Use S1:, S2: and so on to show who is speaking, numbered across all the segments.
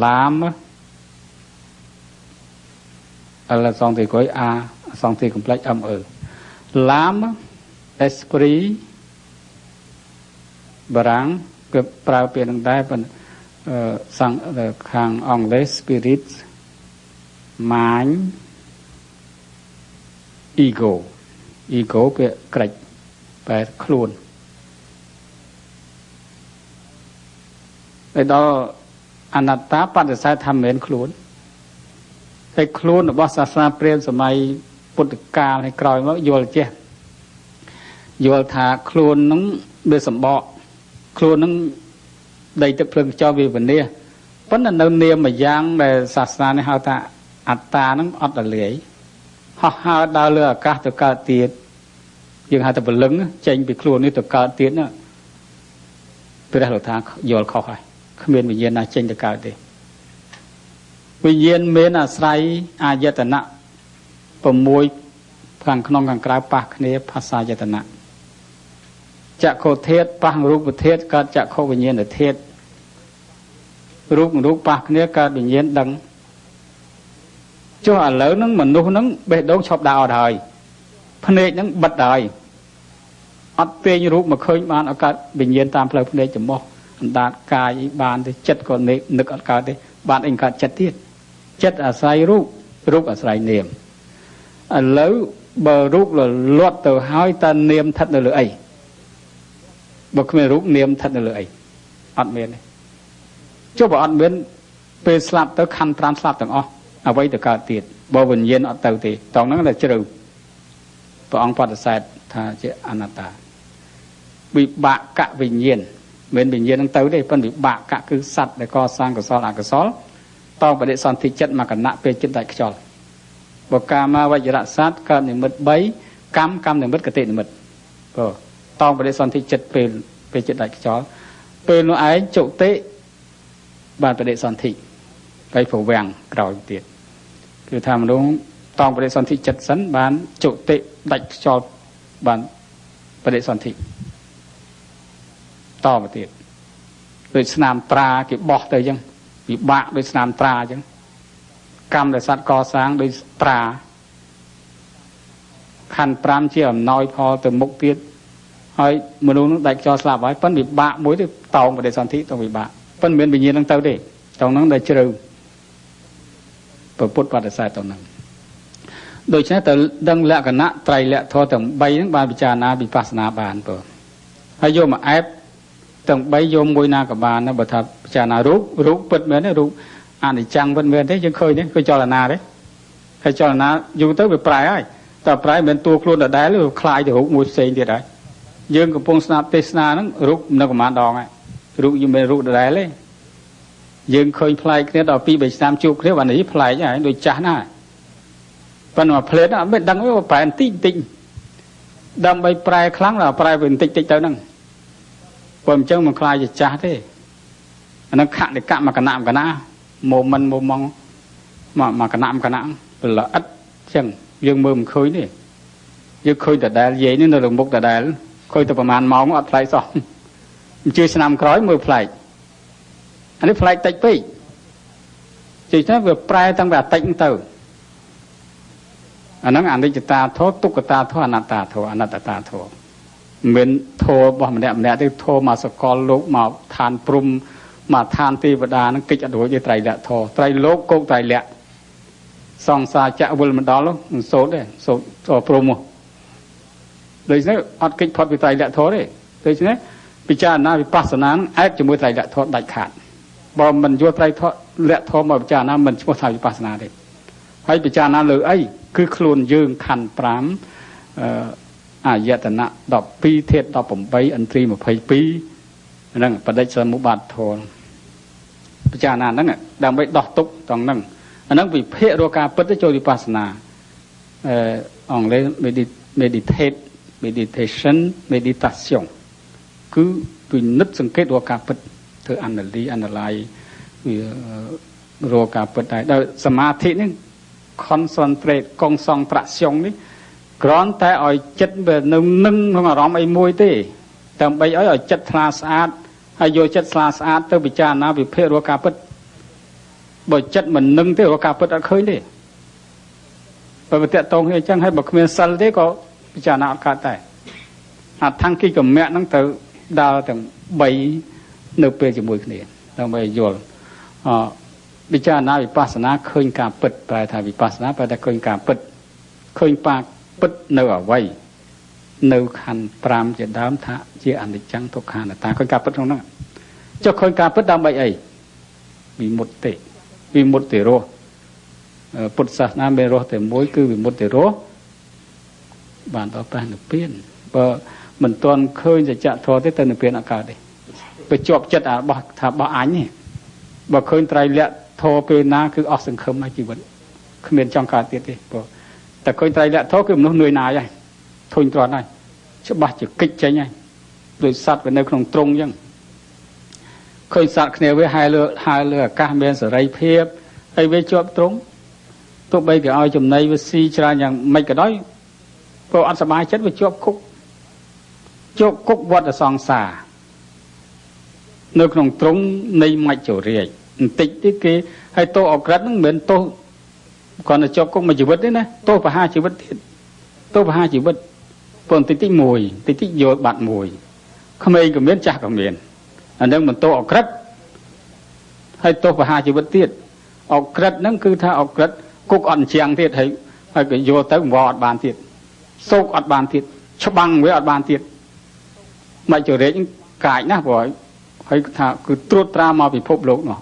S1: L'âme, L សងទីក្រោយ A សងទី complexe M E l'âme esprit បារាំងគឺប្រើពាក្យនឹងដែរប៉ុន្តែសង្ខាងអង់គ្លេស spirit mind ego ego ពាក្យក្រិចបែរខ្លួនហើយដល់អនត្តាបដិសេធថាមិនមែនខ្លួនហើយខ្លួនរបស់សាសនាព្រាហ្មណ៍សម័យពុទ្ធកាលហើយក្រោយមកយល់ចេះយល់ថាខ្លួននឹងវាសម្បកខ្លួននឹងដីទឹកភ្លើងខ្យល់វាវិនាសប៉ុន្តែនៅនាមមួយយ៉ាងដែលសាសនានេះហៅថាអត្តានឹងអត់រលាយហោះហើរដើរលើអាកាសទៅកើតទៀតយើងហៅថាព្រលឹងចេញពីខ្លួននេះទៅកើតទៀតណាព្រះលោកថាយល់ខុសហើយគ្មានវិញ្ញាណណាចេញទៅកើតទេវិញ្ញាណមានអាស្រ័យអាយតនៈ6ខាងក្នុងខាងក្រៅប៉ះគ្នាភាសាយតនៈចក្ខុធាតុប៉ះរូបធាតុកើតចក្ខុវិញ្ញាណធាតុរូបរូបប៉ះគ្នាកើតវិញ្ញាណដឹងចុះឥឡូវហ្នឹងមនុស្សហ្នឹងបេះដូងឈប់ដើរអត់ហើយភ្នែកហ្នឹងបិទហើយអត់ទាញរូបមកឃើញបានឲ្យកើតវិញ្ញាណតាមផ្លូវភ្នែកច្រមុះអណ្ដាតកាយបានទេចិត្តក៏នឹកអត់កើតទេបានអីកើតចិត្តទៀតចិត្តអាស្រ័យរូបរូបអាស្រ័យនាមឥឡូវបើរូបលលាត់ទៅហើយតើនាមស្ថិតនៅលើអីបើគ្មានរូបនាមស្ថិតនៅលើអីអត់មានទេចុះបើអត់មានពេលស្លាប់ទៅខណ្ឌ5ស្លាប់ទាំងអស់អ្វីទៅកើតទៀតបើវិញ្ញាណអត់ទៅទេតោះហ្នឹងតែជ្រៅព្រះអង្គបដិសេធថាជាអនត្តាវិបាកវិញ្ញាណមិនវិញ្ញាណនឹងទៅទេប៉ុន្តែវិបាកគឺសត្វដែលកសាងកុសលអកុសលតបដិសន្ធិចិត្តមកគណៈពេលចិត្តដាច់ខ្យល់បើកាមាវចរៈសត្វកើតនិមិត្ត3កម្មកម្មនិមិត្តកតិនិមិត្តបើតបដិសន្ធិចិត្តពេលចិត្តដាច់ខ្យល់ពេលនោះឯងជតិបានបដិសន្ធិហើយប្រវាំងក្រោយទៀតគឺថាមនុស្សតបដិសន្ធិចិត្តសិនបានជតិដាច់ខ្យល់បានបដិសន្ធិតមកទៀតដូចស្នាមត្រាគេបោះទៅអញ្ចឹងវិបាកដូចស្នាមត្រាអញ្ចឹងកម្មដែលសត្វកសាងដូចត្រាខណ្ឌ5ជាអំណោយផលទៅមុខទៀតហើយមនុស្សនឹងដាច់ខ្យល់ស្លាប់ហើយប៉ុន្តែវិបាកមួយទៅតោងបដិសន្ធិទៅវិបាកប៉ុន្តែមិនមានវិញ្ញាណនឹងទៅទេតោងហ្នឹងដែលជ្រៅពុទ្ធបដិសេធទៅហ្នឹងដូច្នេះទៅដឹងលក្ខណៈត្រៃលក្ខធម៌ទាំង3ហ្នឹងបានពិចារណាវិបស្សនាបានបើហើយយកមកអែបទាំង3យកមួយណាក៏បានដែរបើថាពិចារណារូបរូបពិតមែនទេរូបអនិច្ចំពិតមែនទេយើងឃើញទេឃើញចលនាទេហើយចលនាយូរទៅវាប្រែហើយតែប្រែមិនមែនតួខ្លួនដដែលវាคล้ายទៅរូបមួយផ្សេងទៀតហើយយើងកំពុងស្ដាប់ទេសនាហ្នឹងរូបនៅប្រហែលដងហើយរូបយើងមិនរូបដដែលទេយើងឃើញប្លែកគ្នាដល់2 3ឆ្នាំជួបគ្នាបាននេះប្លែកហើយដូចចាស់ណាស់ប៉ុន្តែមួយផ្លេតអត់មិនដឹងវាប្រែបន្តិចបន្តិចដើម្បីប្រែខ្លាំងដល់ប្រែវាបន្តិចតិចទៅហ្នឹងព្រោះអញ្ចឹងមិនខ្លាចជាចាស់ទេអាហ្នឹងខនិកៈមកកណៈមកកណៈម៉ូមិនម៉ូម៉ងមកកណៈមកកណៈល្អិតអញ្ចឹងយើងមើលមិនឃើញទេយើងឃើញដដែលយាយនេះនៅលើមុខដដែលឃើញតែប្រហែលម៉ោងអត់ប្លែកសោះអញ្ជើញឆ្នាំក្រោយមើលប្លែកអានេះប្លែកតិចពេកជិះទៅវាប្រែតាំងពីអាតិចទៅអាហ្នឹងអនិច្ចតាធម៌ទុក្ខតាធម៌អនត្តាធម៌អនត្តាធម៌មិនធម៌របស់ម្នាក់ម្នាក់ទេធម៌មកសកលលោកមកឋានព្រំមកឋានទេវតាហ្នឹងកិច្ចអត់រួចទេត្រៃលក្ខធម៌ត្រៃលោកគោកត្រៃលក្ខសង្សារចក្រវិលមិនដល់សូត្រទេសូត្រព្រំមកដូច្នេះអត់កិច្ចផុតពីត្រៃលក្ខធម៌ទេដូច្នេះពិចារណាវិបស្សនានឹងអែបជាមួយត្រៃលក្ខធម៌ដាច់ខាតបើមិនយកត្រៃលក្ខធម៌មកពិចារណាមិនឈ្មោះថាវិបស្សនាទេហើយពិចារណាលើអីគឺខ្លួនយើងខណ្ឌ5អាយតនៈ12ធាតុ18ឥន្ទ្រី22ហ្នឹងបដិច្ចសមុបាទធម៌ពិចារណាហ្នឹងដើម្បីដោះទុកត្រង់ហ្នឹងអាហ្នឹងវិភាគរកការពិតទៅចូលវិបស្សនាអង់គ្លេស meditate meditation meditation គឺពិនិត្យសង្កេតរកការពិតធ្វើ analyze analyze វារកការពិតដែរដោយសមាធិនេះ concentrate concentration នេះគ្រាន់តែឲ្យចិត្តវានៅនឹងក្នុងអារម្មណ៍អីមួយទេដើម្បីឲ្យចិត្តថ្លាស្អាតហើយយកចិត្តថ្លាស្អាតទៅពិចារណាវិភាគរកការពិត បើចិត្តមិននឹងទេរកការពិតអត់ឃើញទេបើវាតាក់ទងគ្នាអញ្ចឹងហើយបើគ្មានសិលទេក៏ពិចារណាអត់កើតដែរអដ្ឋង្គិកមៈហ្នឹងទៅដើរទាំង3នៅពេលជាមួយគ្នាដើម្បីយល់អពិចារណាវិបស្សនាឃើញការពិតប្រែថាវិបស្សនាប្រែថាឃើញការពិតឃើញបាពិតនៅអ្វីនៅខណ្ឌ5ជាដើមថាជាអនិច្ចំទុក្ខអនត្តាឃើញការពិតក្នុងហ្នឹងចុះឃើញការពិតដើម្បីអីវិមុតតិវិមុតតិរសពុទ្ធសាសនាមានរសតែមួយគឺវិមុតតិរសបានដល់ព្រះនិព្វានបើមិនទាន់ឃើញសច្ចធម៌ទេទៅនិព្វានអត់កើតទេបើជាប់ចិត្តអារបស់ថារបស់អញនេះបើឃើញត្រៃលក្ខធម៌ពេលណាគឺអស់សង្ឃឹមហើយជីវិតគ្មានចង់កើតទៀតទេព្រោះតែឃើញត្រៃលក្ខធម៌គឺមនុស្សនឿយណាយហើយធុញទ្រាន់ហើយច្បាស់ជាកិច្ចចេញហើយដូចសត្វវានៅក្នុងទ្រុងអញ្ចឹងឃើញសត្វគ្នាវាហែលើអាកាសមានសេរីភាពហើយវាជាប់ទ្រុងទោះបីគេឲ្យចំណីវាស៊ីច្រើនយ៉ាងម៉េចក៏ដោយក៏អត់សប្បាយចិត្តវាជាប់គុកជាប់គុកវដ្តសង្សារនៅក្នុងទ្រុងនៃមច្ចុរាជបន្តិចទៀតគេហើយទោសអក្រិតហ្នឹងមិនមែនទោសគ្រាន់តែជាប់គុកមួយជីវិតទេណាទោសប្រហារជីវិតទៀតទោសប្រហារជីវិតប៉ុន្តែតិចមួយតិចតិចយកបាត់មួយក្មេងក៏មានចាស់ក៏មានអានឹងមិនទោសអក្រិតហើយទោសប្រហារជីវិតទៀតអក្រិតហ្នឹងគឺថាអក្រិតគុកអត់ជាងទៀតហើយហើយក៏យកទៅវអត់បានទៀតសោកអត់បានទៀតច្បាំងវាអត់បានទៀតមច្ចុរាជកាចណាស់ព្រោះហើយថាគឺត្រួតត្រាមកពិភពលោកនោះ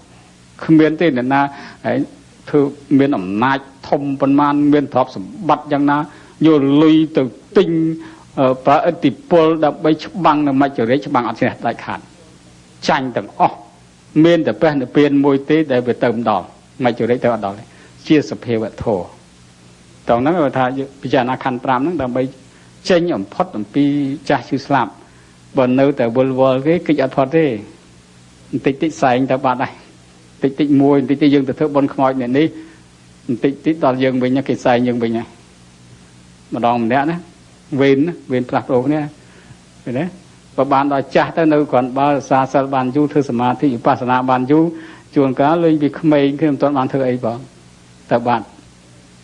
S1: គ្មានទេអ្នកណាហើយធ្វើមានអំណាចធំប៉ុន្មានមានទ្រព្យសម្បត្តិយ៉ាងណាយកលុយទៅទិញប្រើឥទ្ធិពលដើម្បីច្បាំងនៅមច្ចុរាជច្បាំងអត់ឈ្នះដាច់ខាតចាញ់ទាំងអស់មានតែព្រះនិព្វានមួយទេដែលវាទៅមិនដល់មច្ចុរាជទៅអត់ដល់ជាសភាវធម៌តោះហ្នឹងគេថាពិចារណាខណ្ឌ5ហ្នឹងដើម្បីចេញអំផុតអំពីចាស់ឈឺស្លាប់បើនៅតែវល់វល់គេគិតអត់ផុតទេបន្តិចតិចសែងទៅបាត់ហើយតិចតិចមួយបន្តិចតិចយើងទៅធ្វើបុណ្យខ្មោចអ្នកនេះបន្តិចតិចដល់យើងវិញគេសែងយើងវិញហើយម្ដងម្នាក់ណាវេនផ្លាស់ប្ដូរគ្នាឃើញទេបើបានដល់ចាស់ទៅនៅគ្រាន់បើសាសិលបានយូរធ្វើសមាធិវិបស្សនាបានយូរជួនកាលលេងពីក្មេងគឺមិនទាន់បានធ្វើអីផងតែបាត់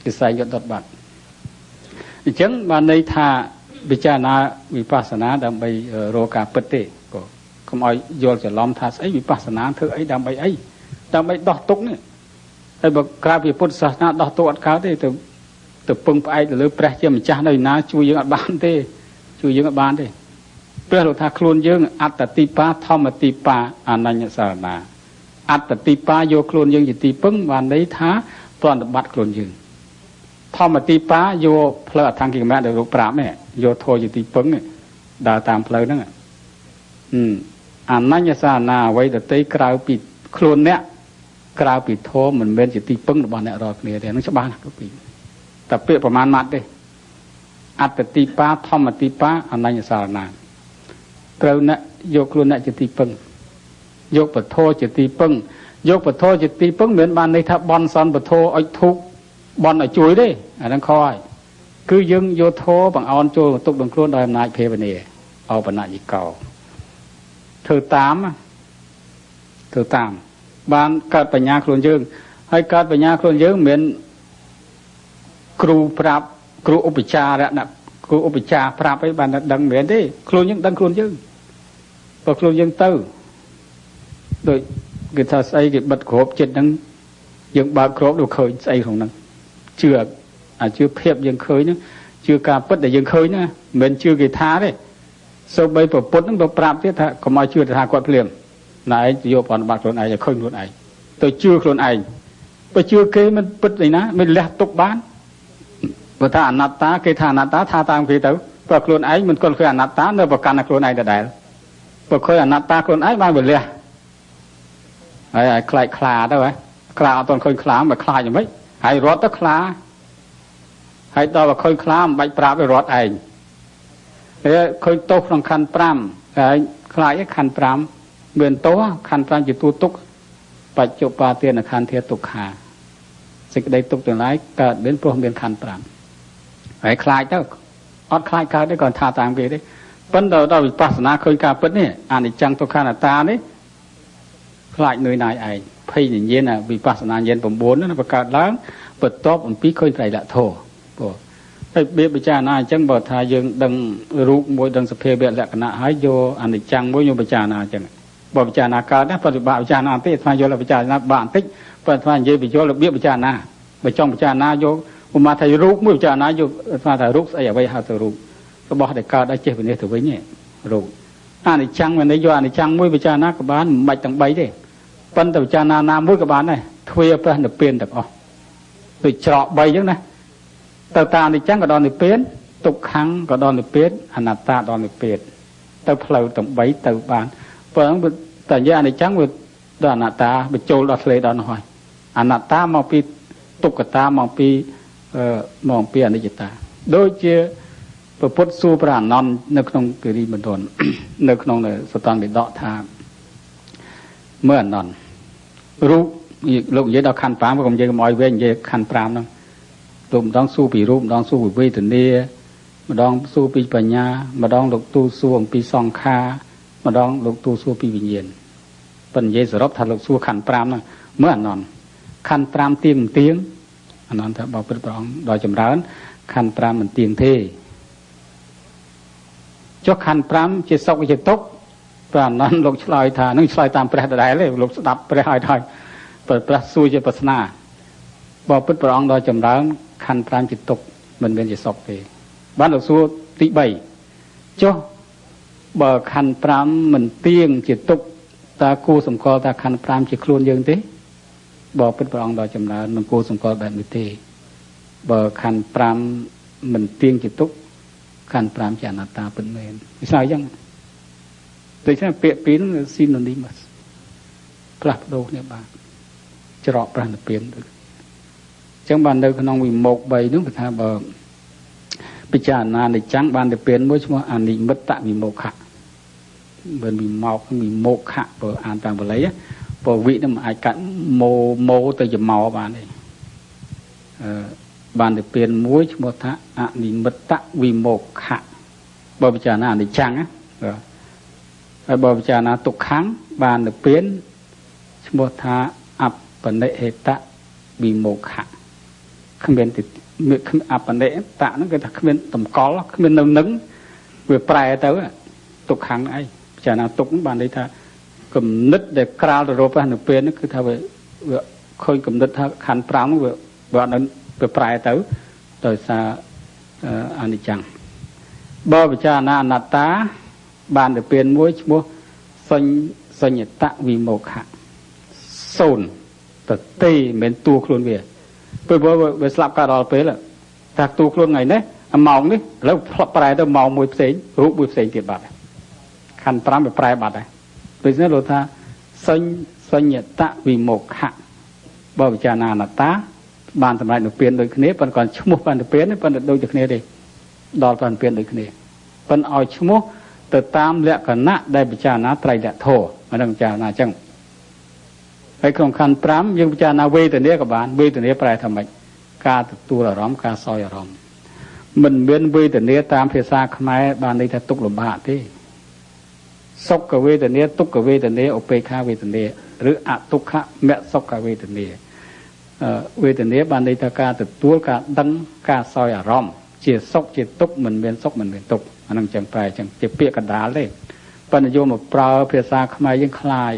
S1: គេសែងយកដុតបាត់អញ្ចឹងបានន័យថាពិចារណាវិបស្សនាដើម្បីរកការពិតទេក៏កុំឲ្យយល់ច្រឡំថាស្អីវិបស្សនាធ្វើអីដើម្បីអីដើម្បីដោះទុក្ខនេះហើយបើក្រៅពីពុទ្ធសាសនាដោះទុក្ខអត់កើតទេទៅពឹងផ្អែកទៅលើព្រះជាម្ចាស់នៅណាជួយយើងអត់បានទេជួយយើងអត់បានទេព្រះលោកថាខ្លួនយើងអត្តតិបាធម្មតិបាអនញ្ញសារណាអត្តតិបាយកខ្លួនយើងជាទីពឹងបានន័យថាប្រតិបត្តិខ្លួនយើងធម្មតិបាយកផ្លូវអដ្ឋង្គិកមៈដែលលោកប្រាប់នេះយកធម៌ជាទីពឹងដើរតាមផ្លូវហ្នឹងអនញ្ញសារណាអ្វីដទៃក្រៅពីខ្លួនអ្នកក្រៅពីធម៌មិនមែនជាទីពឹងរបស់អ្នករាល់គ្នាទេហ្នឹងច្បាស់ណាស់គឺពីតែពាក្យប្រមាណម៉ាត់ទេអត្តតិបាធម្មតិបាអនញ្ញសារណាត្រូវអ្នកយកខ្លួនអ្នកជាទីពឹងយកពធជាទីពឹងយកពធជាទីពឹងមិនបានន័យថាបន់សន់ពធឲ្យធុកបន់ឲ្យជួយទេអាហ្នឹងខហើយគឺយើងយកធម៌បង្អោនចូលទុកក្នុងខ្លួនដោយអំណាចភាវនាអបនយិកោធ្វើតាមបានកើតបញ្ញាខ្លួនយើងហើយកើតបញ្ញាខ្លួនយើងមិនមែនគ្រូប្រាប់គ្រូឧបចារៈគ្រូឧបចារប្រាប់អីបានដឹងមិនមែនទេខ្លួនយើងដឹងខ្លួនយើងបើខ្លួនយើងទៅដូចគេថាស្អីគេបិទគ្របចិត្តហ្នឹងយើងបើកគ្របទៅឃើញស្អីក្នុងហ្នឹងជឿអាជឿភាពយើងឃើញហ្នឹងជឿការពិតដែលយើងឃើញណាមិនមែនជឿគេថាទេសូម្បីប្រពុតហ្នឹងទៅប្រាប់ទៀតថាកុំឲ្យជឿថាគាត់ភ្លាមណាឯងយកប្រណិប័តខ្លួនឯងឲ្យឃើញខ្លួនឯងទៅជឿខ្លួនឯងបើជឿគេមិនពិតឯណាមិនលះទុកបានបើថាអនត្តាគេថាអនត្តាថាតាមគេទៅបើខ្លួនឯងមិនគល់ឃើញអនត្តានៅប្រកាន់ខ្លួនឯងដដែលបើឃើញអនត្តាខ្លួនឯងបានវាលះហើយឲ្យខ្លាចខ្លាទៅហ៎ខ្លាអត់ទាន់ឃើញខ្លាមកខ្លាចយ៉ាងម៉េចហើយរត់ទៅខ្លាហើយដល់បើឃើញខ្លាមិនបាច់ប្រាប់ឲ្យរត់ឯងហើយឃើញទោសក្នុងខណ្ឌ5ហើយខ្លាចឯខណ្ឌ5មានទោសខណ្ឌ5ជាទូទុក្ខបច្ចុប្បាទានខណ្ឌធាទុក្ខាសេចក្តីទុក្ខទាំងឡាយកើតមានព្រោះមានខណ្ឌ5ហើយខ្លាចទៅអត់ខ្លាចកើតទេគាត់ថាតាមគេទេប៉ុន្តែដល់វិបស្សនាឃើញការពិតនេះអនិច្ចំទុក្ខអនត្តានេះខ្លាចនឿយណាយឯង ភ័យញ្ញាណវិបស្សនាញាណ9ហ្នឹងបង្កើតឡើងបន្ទាប់អំពីឃើញត្រៃលក្ខធម៌បងហើយរបៀបពិចារណាអញ្ចឹងបើថាយើងដឹងរូបមួយដឹងសភាវៈលក្ខណៈហើយយកអនិច្ចំមួយយកពិចារណាអញ្ចឹងបើពិចារណាកើតណាប្រតិបាក់ពិចារណាបន្តិចអាត្មាយល់ពិចារណាបាក់បន្តិចបើអាត្មានិយាយបញ្យល់របៀបពិចារណាបើចង់ពិចារណាយកឧមាថារូបមួយពិចារណាយកអាត្មាថារូបស្អីអ្វីហៅទៅរូបរបស់ដែលកើតឲ្យចេះវិនិច្ឆ័យទៅវិញរូបអនិច្ចំមិនយកអនិច្ចំមួយពិចារណាក៏បានមិនបាច់ទាំង3ទេប៉ុន្តែពិចារណាណាមួយក៏បានដែរទ្វាព្រះនិព្វានទាំងអស់ដូចច្រក3អញ្ចឹងណាទៅតាមអនិច្ចំក៏ដល់និព្វានទុក្ខំក៏ដល់និព្វានអនត្តាដល់និព្វានទៅផ្លូវទាំង3ទៅបានប៉ុន្តែតែនិយាយអនិច្ចំវាដល់អនត្តាបញ្ចូលដល់ធ្លេដល់នោះហើយអនត្តាមកពីទុក្ខតាមកពីអនិច្ចតាដូចជាព្រះពុទ្ធសួរព្រះអានន្ទនៅក្នុងគិរីមណ្ឌលនៅក្នុងសតន្តបិដកថាមើលអានន្ទរូបលោកនិយាយដល់ខណ្ឌ5កុំនិយាយកុំឲ្យវែងនិយាយខណ្ឌ5ហ្នឹងលោកម្ដងសួរពីរូបម្ដងសួរពីវេទនាម្ដងសួរពីបញ្ញាម្ដងលោកទូលសួរអំពីសង្ខារម្ដងលោកទូលសួរពីវិញ្ញាណប៉ុន្តែនិយាយសរុបថាលោកសួរខណ្ឌ5ហ្នឹងមើលអានន្ទខណ្ឌ5ទៀងមិនទៀងអានន្ទថាបើព្រះអង្គដល់ចម្រើនខណ្ឌ5មិនទៀងទេចុះខណ្ឌ5ជាសុខជាទុក្ខព្រះអានន្ទលោកឆ្លើយថានឹងឆ្លើយតាមព្រះដដែលទេលោកស្ដាប់ព្រះហើយហើយព្រះសួរជាប្រស្នាបើពិតព្រះអង្គដល់ចម្រើនខណ្ឌ5ជាទុក្ខមិនមែនជាសុខទេបានលោកសួរទី3ចុះបើខណ្ឌ5មិនទៀងជាទុក្ខតើគួរសម្គាល់ថាខណ្ឌ5ជាខ្លួនយើងទេបើពិតព្រះអង្គដល់ចម្រើនមិនគួរសម្គាល់បែបនេះទេបើខណ្ឌ5មិនទៀងជាទុក្ខខណ្ឌ5ជាអនត្តាពិតមែនវាស្អីចឹងដូច្នេះពាក្យពីរហ្នឹង synonymous ផ្លាស់ប្ដូរគ្នាបានច្រកព្រះនិព្វានដូចចឹងបាននៅក្នុងវិមោក3នោះគេថាបើពិចារណានិច្ចំបាននិព្វានមួយឈ្មោះអនិមិត្តវិមោខៈមិនវិមោកវិមោខៈបើអានតាមបាលីបើវិនឹងមិនអាចកាត់ម៉ូម៉ូទៅជាម៉ោបានទេបាននិព្វានមួយឈ្មោះថាអនិមិត្តវិមោខៈបើពិចារណាអនិច្ចំណាហើយបើពិចារណាទុក្ខំបាននិព្វានឈ្មោះថាអបនិហេតវិមោខៈគ្មានអបនិតៈហ្នឹងគេថាគ្មានតម្កល់គ្មាននៅនឹងវាប្រែទៅទុក្ខំអីពិចារណាទុក្ខបានន័យថាគំនិតដែលក្រាលទៅរកព្រះនិព្វានហ្នឹងគឺថាវាឃើញគំនិតថាខណ្ឌ5ហ្នឹងវាអត់នៅវាប្រែទៅដោយសារអនិច្ចំបើពិចារណាអនត្តាបាននិព្វានមួយឈ្មោះសញ្ញតវិមោខៈសូន្យតទេមិនមែនតួខ្លួនវាពេលវាស្លាប់កើតដល់ពេលថាតួខ្លួនថ្ងៃនេះម៉ោងនេះឥឡូវផ្លាប់ប្រែទៅម៉ោងមួយផ្សេងរូបមួយផ្សេងទៀតបាត់ខណ្ឌ5វាប្រែបាត់ដែរដូច្នេះលោកថាសញ្ញតវិមោខៈបើពិចារណាអនត្តាបានសម្រេចនិព្វានដូចគ្នាប៉ុន្តែគាត់ឈ្មោះបាននិព្វានប៉ុន្តែដូចតែគ្នាទេដល់បាននិព្វានដូចគ្នាប៉ុន្តែឲ្យឈ្មោះទៅតាមលក្ខណៈដែលពិចារណាត្រៃលក្ខធម៌អានឹងពិចារណាអញ្ចឹងហើយក្នុងខណ្ឌ5យើងពិចារណាវេទនាក៏បានវេទនាប្រែថាម៉េចការទទួលអារម្មណ៍ការសោយអារម្មណ៍មិនមានវេទនាតាមភាសាខ្មែរបានន័យថាទុក្ខលំបាកទេសុខវេទនាទុក្ខវេទនាឧបេក្ខាវេទនាឬអទុក្ខមសុខវេទនាវេទនាបានន័យថាការទទួលការដឹងការសោយអារម្មណ៍ជាសុខជាទុក្ខមិនមានសុខមិនមានទុក្ខអានឹងចឹងប្រែចឹងជាពាក្យកណ្ដាលទេប៉ុន្តែយកមកប្រើភាសាខ្មែរយើងខ្លាយ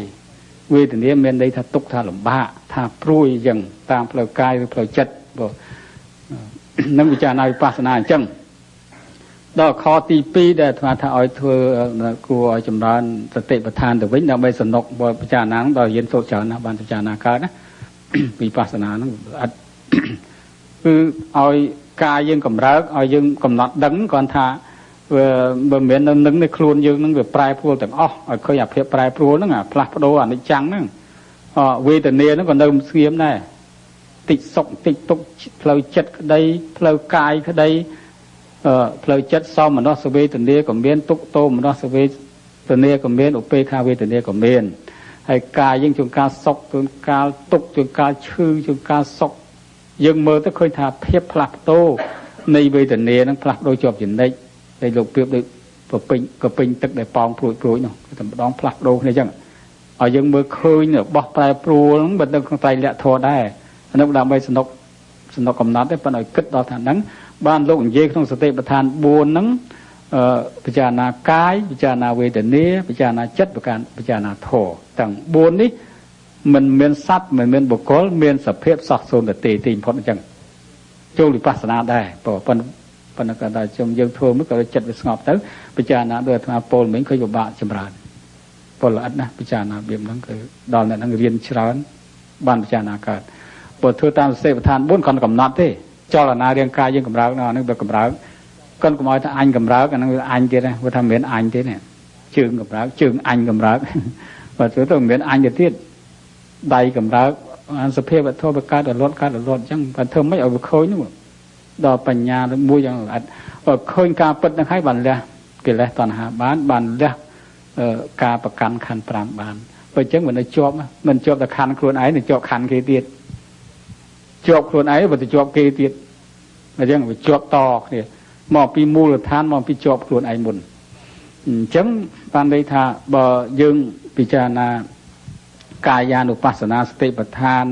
S1: វេទនាមានន័យថាទុក្ខថាលំបាកថាព្រួយចឹងតាមផ្លូវកាយឬផ្លូវចិត្តបើនឹងពិចារណាវិបស្សនាអញ្ចឹងដល់ខទី2ដែលអាត្មាថាឲ្យធ្វើគួរឲ្យចម្រើនសតិប្បដ្ឋានទៅវិញដើម្បីសំណុកបើពិចារណាដល់រៀនសូត្រច្រើនណាស់បានពិចារណាកើតណាវិបស្សនាហ្នឹងអត់គឺឲ្យកាយយើងកម្រើកឲ្យយើងកំណត់ដឹងគ្រាន់ថាវាមិនមែននៅនឹងនៅខ្លួនយើងនឹងវាប្រែប្រួលទាំងអស់ឲ្យឃើញអាភាពប្រែប្រួលហ្នឹងអាផ្លាស់ប្ដូរអនិច្ចំហ្នឹងវេទនាហ្នឹងក៏នៅស្ងៀមដែរតិចសុខតិចទុក្ខផ្លូវចិត្តក្តីផ្លូវកាយក្តីផ្លូវចិត្តសោមនស្សវេទនាក៏មានទុក្ខទោមនស្សវេទនាក៏មានឧបេក្ខាវេទនាក៏មានហើយកាយយើងជួនកាលសុខជួនកាលទុក្ខជួនកាលឈឺជួនកាលសុខយើងមើលទៅឃើញថាភាពផ្លាស់ប្ដូរនៃវេទនាហ្នឹងផ្លាស់ប្ដូរជាប់ជានិច្ចតែលោកប្រៀបដូចកពេញទឹកដែលប៉ោងព្រួយព្រួយនោះតែម្ដងផ្លាស់ប្ដូរគ្នាអញ្ចឹង ឲ្យយើងមើលឃើញរបស់ប្រែប្រួលហ្នឹងបើនៅក្នុងត្រៃលក្ខធម៌ដែរអានោះដើម្បីសនុកសនុកកំណត់ទេប៉ុន្តែឲ្យគិតដល់ថាហ្នឹងបានលោកនិយាយក្នុងសតិប្បដ្ឋាន4ហ្នឹងពិចារណាកាយពិចារណាវេទនាពិចារណាចិត្តពិចារណាធម៌ទាំង4នេះមិនមានសត្វមិនមានបុគ្គលមានសភាពសោះសូន្យទេទីបំផុតអញ្ចឹងចូលវិបស្សនាដែរប៉ុន្តែប៉ុន្តែគាត់ថាខ្ញុំយើងធ្វើមួយក៏ចិត្តវាស្ងប់ទៅពិចារណាដោយអាត្មាពោលមិញឃើញពិបាកចម្រើនពលល្អិតណាស់ពិចារណារបៀបហ្នឹងគឺដល់អ្នកហ្នឹងរៀនច្រើនបានពិចារណាកើតបើធ្វើតាមសតិប្បដ្ឋាន4គាត់កំណត់ទេចលនារាងកាយយើងកម្រើកហ្នឹងវាកម្រើកគាត់កុំឲ្យថាអញកម្រើកអាហ្នឹងវាអញទៀតណាព្រោះថាមិនមែនអញទេនេះជើងកម្រើកជើងអញកម្រើកបើធ្វើទៅមិនមែនអញទៅទៀតដៃកម្រើកអាសភាពធម៌វាកើតរលត់កើតរលត់អញ្ចឹងបើធ្វើមិនឲ្យវាខូចនោះដល់បញ្ញាមួយយ៉ាងល្អិតបើឃើញការពិតហ្នឹងហើយបានលះកិលេសតណ្ហាបានបានលះការប្រកាន់ខណ្ឌ5បានបើអញ្ចឹងមិននៅជាប់មិនជាប់តែខណ្ឌខ្លួនឯងទៅជាប់ខណ្ឌគេទៀតជាប់ខ្លួនឯងបើទៅជាប់គេទៀតអញ្ចឹងវាជាប់តគ្នាមកពីមូលដ្ឋានមកពីជាប់ខ្លួនឯងមុនអញ្ចឹងបានន័យថាបើយើងពិចារណាកាយានុបស្សនាសតិប្បដ្ឋាន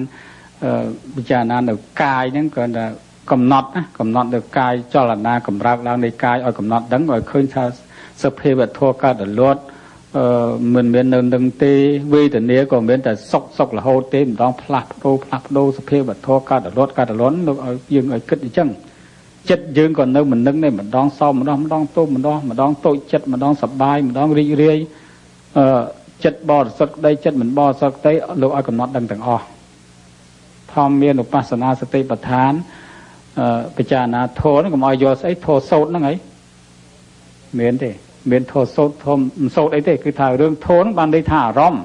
S1: ពិចារណានៅកាយហ្នឹងគ្រាន់តែកំណត់ណាកំណត់នៅកាយចលនាកម្រើកឡើងនៃកាយឲ្យកំណត់ដឹងឲ្យឃើញថាសភាវធម៌កើតរលត់មិនមាននៅនឹងទេវេទនាក៏មិនតែសុខសុខរហូតទេម្ដងផ្លាស់ប្ដូរផ្លាស់ប្ដូរសភាវធម៌កើតរលត់កើតរលត់លោកឲ្យយើងឲ្យគិតអញ្ចឹងចិត្តយើងក៏នៅមិននឹងដែរម្ដងសោម្ដងម្ដងទោម្ដងម្ដងតូចចិត្តម្ដងសប្បាយម្ដងរីករាយចិត្តបរិសុទ្ធក្តីចិត្តមិនបរិសុទ្ធក្តីលោកឲ្យកំណត់ដឹងទាំងអស់ធម្មានុបស្សនាសតិប្បដ្ឋានពិចារណាធម៌ហ្នឹងកុំឲ្យយល់ស្អីធម៌សូត្រហ្នឹងអីមានទេមានធម៌សូត្រធម៌មិនសូត្រអីទេគឺថារឿងធម៌ហ្នឹងបានន័យថាអារម្មណ៍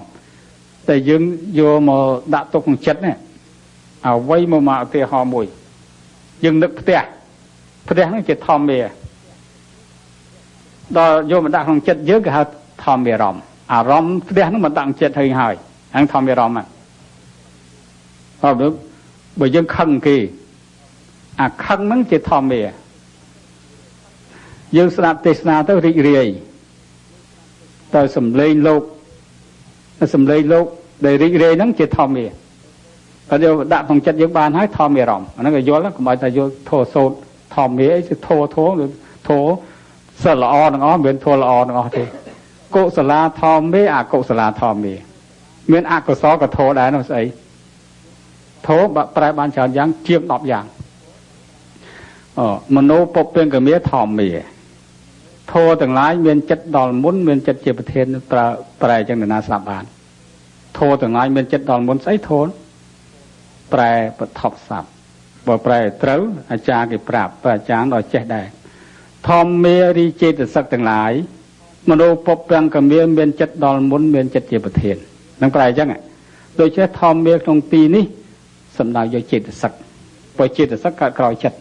S1: តែយើងយកមកដាក់ទុកក្នុងចិត្តនេះអ្វីមកមកឧទាហរណ៍មួយយើងនឹកផ្ទះផ្ទះហ្នឹងជាធម្មាដល់យកមកដាក់ក្នុងចិត្តយើងគេហៅធម្មារម្មណ៍អារម្មណ៍ផ្ទះហ្នឹងមកដាក់ក្នុងចិត្តហើយហើយហ្នឹងធម្មារម្មណ៍ហ្នឹងបើយើងខឹងគេអាខឹងហ្នឹងជាធម្មាយើងស្ដាប់ទេសនាទៅរីករាយទៅសំឡេងលោកសំឡេងលោកដែលរីករាយហ្នឹងជាធម្មាបើយកដាក់ក្នុងចិត្តយើងបានហើយធម្មារម្មណ៍អាហ្នឹងក៏យល់កុំឲ្យថាយល់ធម៌សូត្រធម្មាអីគឺធម៌ធម៌ធម៌សិលល្អទាំងអស់មិនមែនធម៌ល្អទាំងអស់ទេកុសលាធម្មាអកុសលាធម្មាមានអកុសលក៏ធម៌ដែរនោះស្អីធម៌ប្រែបានច្រើនយ៉ាងជាង10យ៉ាងមโนពពាង្គមាធម្មាធម៌ទាំងឡាយមានចិត្តដល់មុនមានចិត្តជាប្រធានប្រើប្រែចឹងនរណាស្ដាប់បានធម៌ទាំងឡាយមានចិត្តដល់មុនស្អីធម៌ប្រែបថប់ស័ព្ទបើប្រែត្រូវអាចារ្យគេប្រាប់បើអាចារ្យដល់ចេះដែរធម្មារីចេតសិកទាំងឡាយមโนពពាង្គមាមានចិត្តដល់មុនមានចិត្តជាប្រធាននឹងប្រែចឹងដូច្នេះធម្មាក្នុងទីនេះសំដៅយកចេតសិកព្រោះចេតសិកកើតក្រោយចិត្ត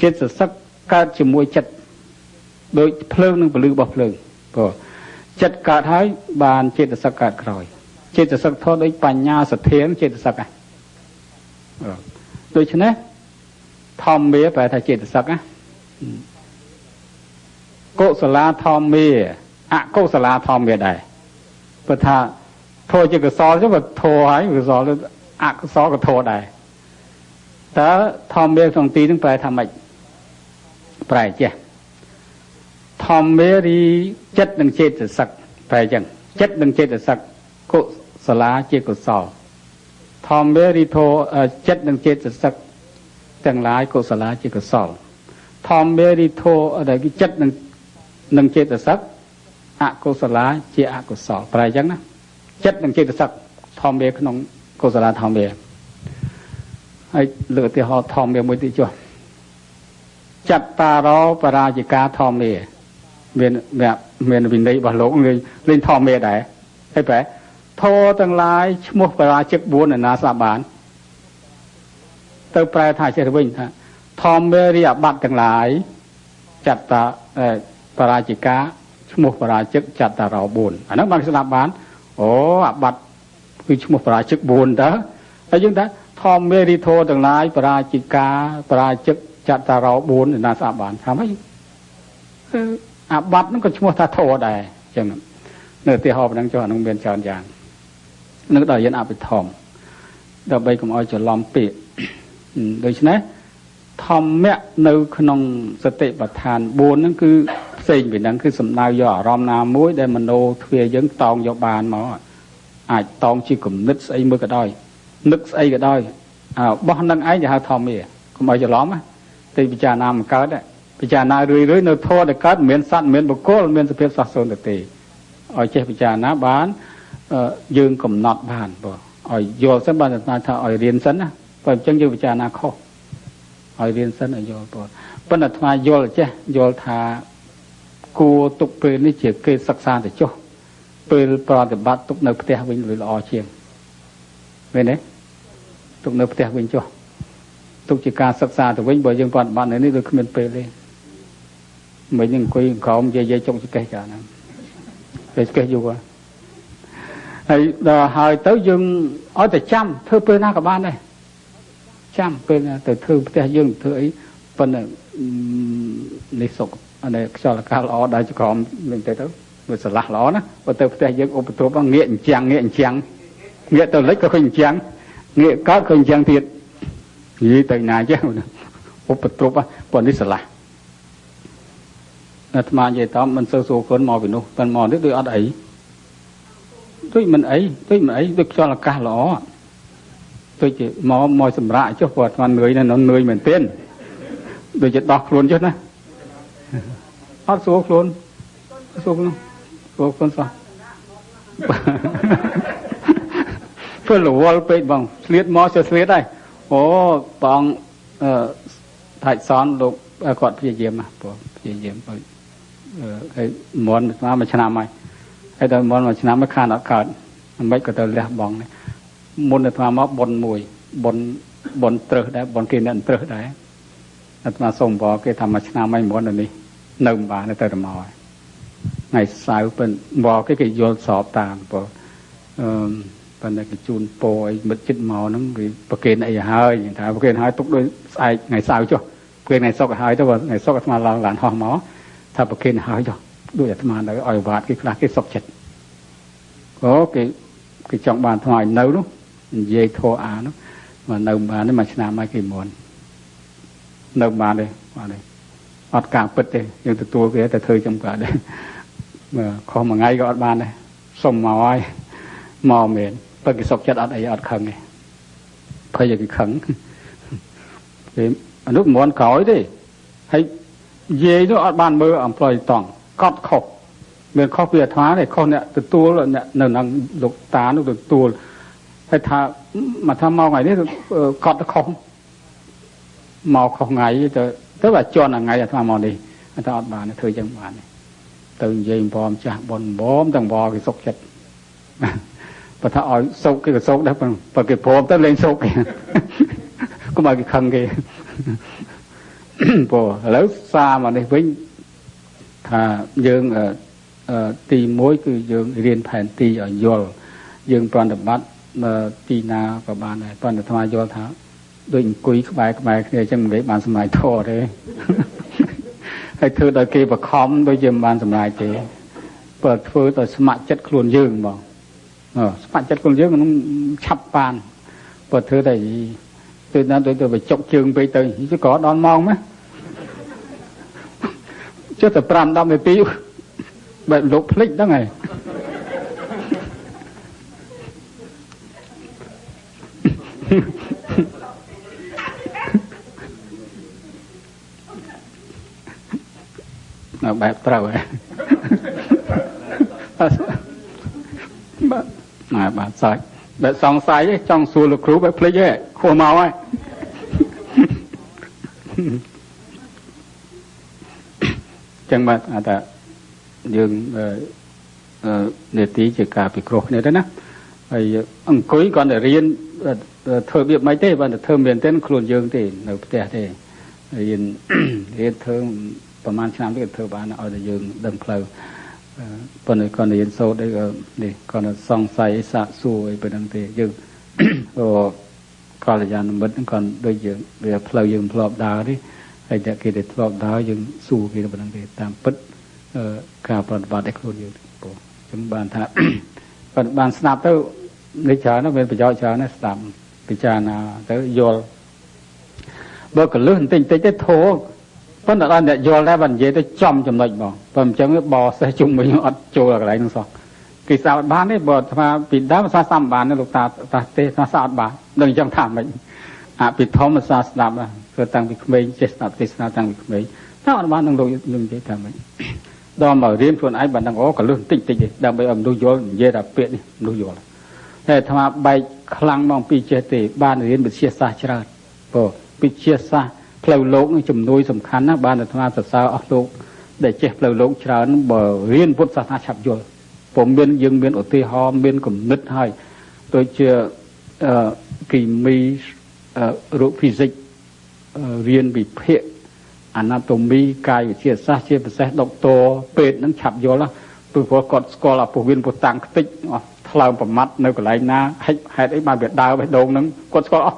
S1: ចេតសិកកើតជាមួយចិត្តដូចភ្លើងនឹងពលឺរបស់ភ្លើងព្រោះចិត្តកើតហើយបានចេតសិកកើតក្រោយចេតសិកធម៌ដូចបញ្ញាសទ្ធាចេតសិកហ្នឹងដូច្នេះធម្មាប្រែថាចេតសិកណាកុសលាធម្មាអកុសលាធម្មាដែរព្រោះថាធម៌ជាកុសលចុះបើធម៌ហើយកុសលអកុសលក៏ធម៌ដែរតើធម្មាក្នុងទីហ្នឹងប្រែថាម៉េចប្រែចេះធម្មារីចិត្តនិងចេតសិកប្រែចឹងចិត្តនិងចេតសិកកុសលាជាកុសលធម្មារីធោចិត្តនិងចេតសិកទាំងឡាយកុសលាជាកុសលធម្មារីធោដែលគឺចិត្តនិងចេតសិកអកុសលាជាអកុសលប្រែចឹងណាចិត្តនិងចេតសិកធម្មាក្នុងកុសលាធម្មាហើយលើកឧទាហរណ៍ធម្មាមួយទៀតចុះចត្តារោបរាជិកាធម្មាមានមានវិន័យរបស់លោកលេងធម្មាដែរហើយប្រែធម៌ទាំងឡាយឈ្មោះបរាជិក4នរណាស្ដាប់បានទៅប្រែថាចេះទៅវិញថាធម្មារិយបត្តិទាំងឡាយចត្តាបរាជិកាឈ្មោះបរាជិកចត្តារោ4អាហ្នឹងបានស្ដាប់បានអូអាបត្តិគឺឈ្មោះបរាជិក4តើហើយយើងថាធម្មារិធោទាំងឡាយបរាជិកាបរាជិកចត្តារោ4នរណាស្ដាប់បានថាម៉េចគឺអាបត្តិហ្នឹងក៏ឈ្មោះថាធម៌ដែរអញ្ចឹងនៅឧទាហរណ៍ប៉ុណ្ណឹងចុះអាហ្នឹងមានច្រើនយ៉ាង នឹងដល់រៀនអភិធម្មដើម្បីកុំឲ្យច្រឡំពាក្យដូច្នេះធម្មៈនៅក្នុងសតិប្បដ្ឋាន4ហ្នឹងគឺផ្សេងពីហ្នឹងគឺសំដៅយកអារម្មណ៍ណាមួយដែលមโนទ្វាយើងតោងយកបានមកអាចតោងជាគំនិតស្អីមួយក៏ដោយនឹកស្អីក៏ដោយបោះនឹងឯងគេហៅធម្មាកុំឲ្យច្រឡំណាតែពិចារណាមិនកើតពិចារណារឿយៗនៅធម៌ដែលកើតមិនមានសត្វមិនមានបុគ្គលមិនមានសភាពសោះសូន្យទេឲ្យចេះពិចារណាបានយើងកំណត់បានបងឲ្យយល់សិនបានថាឲ្យរៀនសិនណាបើអញ្ចឹងយើងពិចារណាខុសឲ្យរៀនសិនឲ្យយល់បងប៉ុន្តែអាត្មាយល់ចេះយល់ថាគួរទុកពេលនេះជាគេសិក្សាទៅចុះពេលប្រតិបត្តិទុកនៅផ្ទះវិញល្អជាងមែនទេទុកនៅផ្ទះវិញចុះទុកជាការសិក្សាទៅវិញបើយើងប្រតិបត្តិនៅនេះដូចគ្មានពេលទេមិននឹងអង្គុយក្រោមយាយចុកចកេះចាហ្នឹងពេលចកេះយូរហើយដល់ហើយទៅយើងឲ្យតែចាំធ្វើពេលណាក៏បានដែរចាំពេលណាទៅធ្វើផ្ទះយើងធ្វើអីប៉ុន្តែនេះសុខអានេះខ្យល់អាកាសល្អដល់ចក្រមនឹងទៅវាស្រឡះល្អណាបើទៅផ្ទះយើងឧបទ្រពងាកអញ្ចាំងងាកអញ្ចាំងងាកទៅលិចក៏ឃើញអញ្ចាំងងាកកើតឃើញអញ្ចាំងទៀតនិយាយទៅណាចេះឧបទ្រពប៉ុន្តែនេះស្រឡះអាត្មានិយាយតមិនសូវសួរខ្លួនមកពីនោះប៉ុន្តែមកនេះដូចអត់អីដូចមិនអីដូចមិនអីដូចខ្យល់អាកាសល្អដូចជាមកសម្រាកចុះព្រោះអាត្មានឿយណាស់នឿយមែនទែនដូចជាដោះខ្លួនចុះណាអត់សួរខ្លួនសួរខ្លួនសួរខ្លួនសោះធ្វើរវល់ពេកបងឆ្លៀតមកចុះឆ្លៀតហើយអូបងថាច់សនលោកគាត់ព្យាយាមណាព្រោះព្យាយាមបើហើយមន់មួយឆ្នាំហើយហើយដល់មន់មួយឆ្នាំមិនខានអត់កើតមិនក៏ទៅលះបងនេះមុនអាត្មាមកប៉ុនមួយប៉ុនត្រឹសដែរប៉ុនគេអ្នកត្រឹសដែរអាត្មាសូមបគេថាមួយឆ្នាំហើយមុននេះនៅមិនបានទៅតែមកហើយថ្ងៃសៅរ៍ពិនបគេយល់ស្របតាមព្រោះប៉ុន្តែគេជូនពោឲ្យមិត្តចិត្តមកហ្នឹងគេប្រគេនអីហើយថាប្រគេនហើយទុកដូចស្អែកថ្ងៃសៅរ៍ចុះប្រគេនថ្ងៃសុក្រហើយទៅថ្ងៃសុក្រអាត្មាឡើងឡានហោះមកថាប្រគេនហើយចុះដូចអាត្មានៅឲ្យវត្តគេខ្លះគេសុខចិត្តអូគេចង់បានថ្មឲ្យនៅនោះនិយាយធေါ်អានោះមកនៅបានទេមួយឆ្នាំហើយគេមុននៅបានទេបានទេអត់ការពិតទេយើងទទួលគេតែធ្វើចំការដែរខុសមួយថ្ងៃក៏អត់បានដែរសុំមកហើយមកមែនបើគេសុខចិត្តអត់អីអត់ខឹងទេភ័យគេខឹងគេអានោះមិនក្រោយទេហើយយាយនោះអត់បានមើលអំផ្លុយតង់កត់ខុសមានខុសពីអាត្មាទេខុសអ្នកទទួលអ្នកនៅនឹងលោកតានោះទទួលហើយថាមកថាមកថ្ងៃនេះកត់ខុសមកខុសថ្ងៃទៅបើជន់ថ្ងៃអាត្មាមកនេះថាអត់បានធ្វើចឹងបានទេទៅនិយាយបំចាស់បនបំទាំងបគេសុខចិត្តបើថាឲ្យសុខគេក៏សុខដែរបើគេព្រមទៅលេងសុខគេកុំឲ្យគេខឹងគេព្រោះឥឡូវសារមកនេះវិញថាយើងទី1គឺយើងរៀនផែនទីឲ្យយល់យើងប្រតិបត្តិទីណាក៏បានដែរប៉ុន្តែអាត្មាយល់ថាដូចអង្គុយក្បែរគ្នាអញ្ចឹងមិនបានសម្រេចធម៌ទេហើយធ្វើដោយគេបខំដូចជាមិនបានសម្រេចទេបើធ្វើដោយស្ម័គ្រចិត្តខ្លួនយើងហ្មងស្ម័គ្រចិត្តខ្លួនយើងនឹងឆាប់បានបើធ្វើតែទៅណាទៅទៅចុកជើងពេកទៅក៏ដល់ម៉ោងណាចុះតែ5 10នាទីបែបលោកភ្លេចហ្នឹងហើយនៅបែបត្រូវហើយបាទណាបាទសាច់បែបសង្ស័យចង់សួរលោកគ្រូបែបភ្លេចហ៎ខួរមកហើយចឹងបាទថាយើងនេតិជាការពិគ្រោះគ្នាទៅណាហើយអង្គុយគាត់តែរៀនធ្វើរបៀបម៉េចទេបើតែធ្វើមែនទេខ្លួនយើងទេនៅផ្ទះទេរៀនធ្វើប្រហែលឆ្នាំទេធ្វើបានឲ្យតែយើងដឹងផ្លូវប៉ុន្តែគាត់រៀនសូត្រអីក៏នេះគាត់សង្ស័យសាកសួរអីប៉ុណ្្នឹងទេយើងកល្យាណមិត្តគាត់ដូចយើងវាផ្លូវយើងធ្លាប់ដើរទេហើយតែគេដែលធ្លាប់ដើរយើងសួរគេប៉ុណ្្នឹងទេតាមពិតការប្រតិបត្តិឲ្យខ្លួនយើងពោចឹងបានថាគាត់បានស្ដាប់ទៅ នេះច្រើនណាស់មានប្រយោជន៍ច្រើនណាស់ស្ដាប់ពិចារណាទៅយល់បើកលឹះបន្តិចបន្តិចទេធោប៉ុន្តែដល់អ្នកយល់ដែរបើនិយាយទៅចំចំណុចហ្មងបើមិនចឹងបសេះជុំវិញអត់ចូលកន្លែងហ្នឹងសោះគេស្ដាប់អត់បានទេបើអាត្មាពីដើមសាស្ដាប់បានលោកតាតាទេសាស្ដាប់អត់បាននឹងអញ្ចឹងថាម៉េចអភិធម្មសាស្ដាប់គឺតាំងពីក្មេងចេះស្ដាប់ទេសនាតាំងពីក្មេងតើអត់បាននឹងលោកនឹងនិយាយថាម៉េចដល់មករៀនខ្លួនឯងបានដឹងអូកលឹះបន្តិចតិចទេដើម្បីឲ្យមនុស្សយល់និយាយថាពាក្យនេះមនុស្សយល់តែអាត្មាបែកខ្លាំងមកពីចេះទេបានរៀនវិទ្យាសាស្ត្រច្រើនព្រោះវិទ្យាសាស្ត្រផ្លូវលោកនឹងជំនួយសំខាន់ណាស់បានអាត្មាសរសើរអស់លោកដែលចេះផ្លូវលោកច្រើនបើរៀនពុទ្ធសាសនាឆាប់យល់ព្រោះមានយើងមានឧទាហរណ៍មានគំនិតហើយដូចជាគីមីរូបហ្វីសិករៀនវិភាគអាណាតូមីកាយវិទ្យាសាស្ត្រជាពិសេសដុកទ័រពេទ្យហ្នឹងឆាប់យល់ព្រោះគាត់ស្គាល់អាពោះវៀនពោះតាំងខ្ទេចអស់ថ្លើមប្រមាត់នៅកន្លែងណាហេតុអីបានវាដើរបេះដូងហ្នឹងគាត់ស្គាល់អស់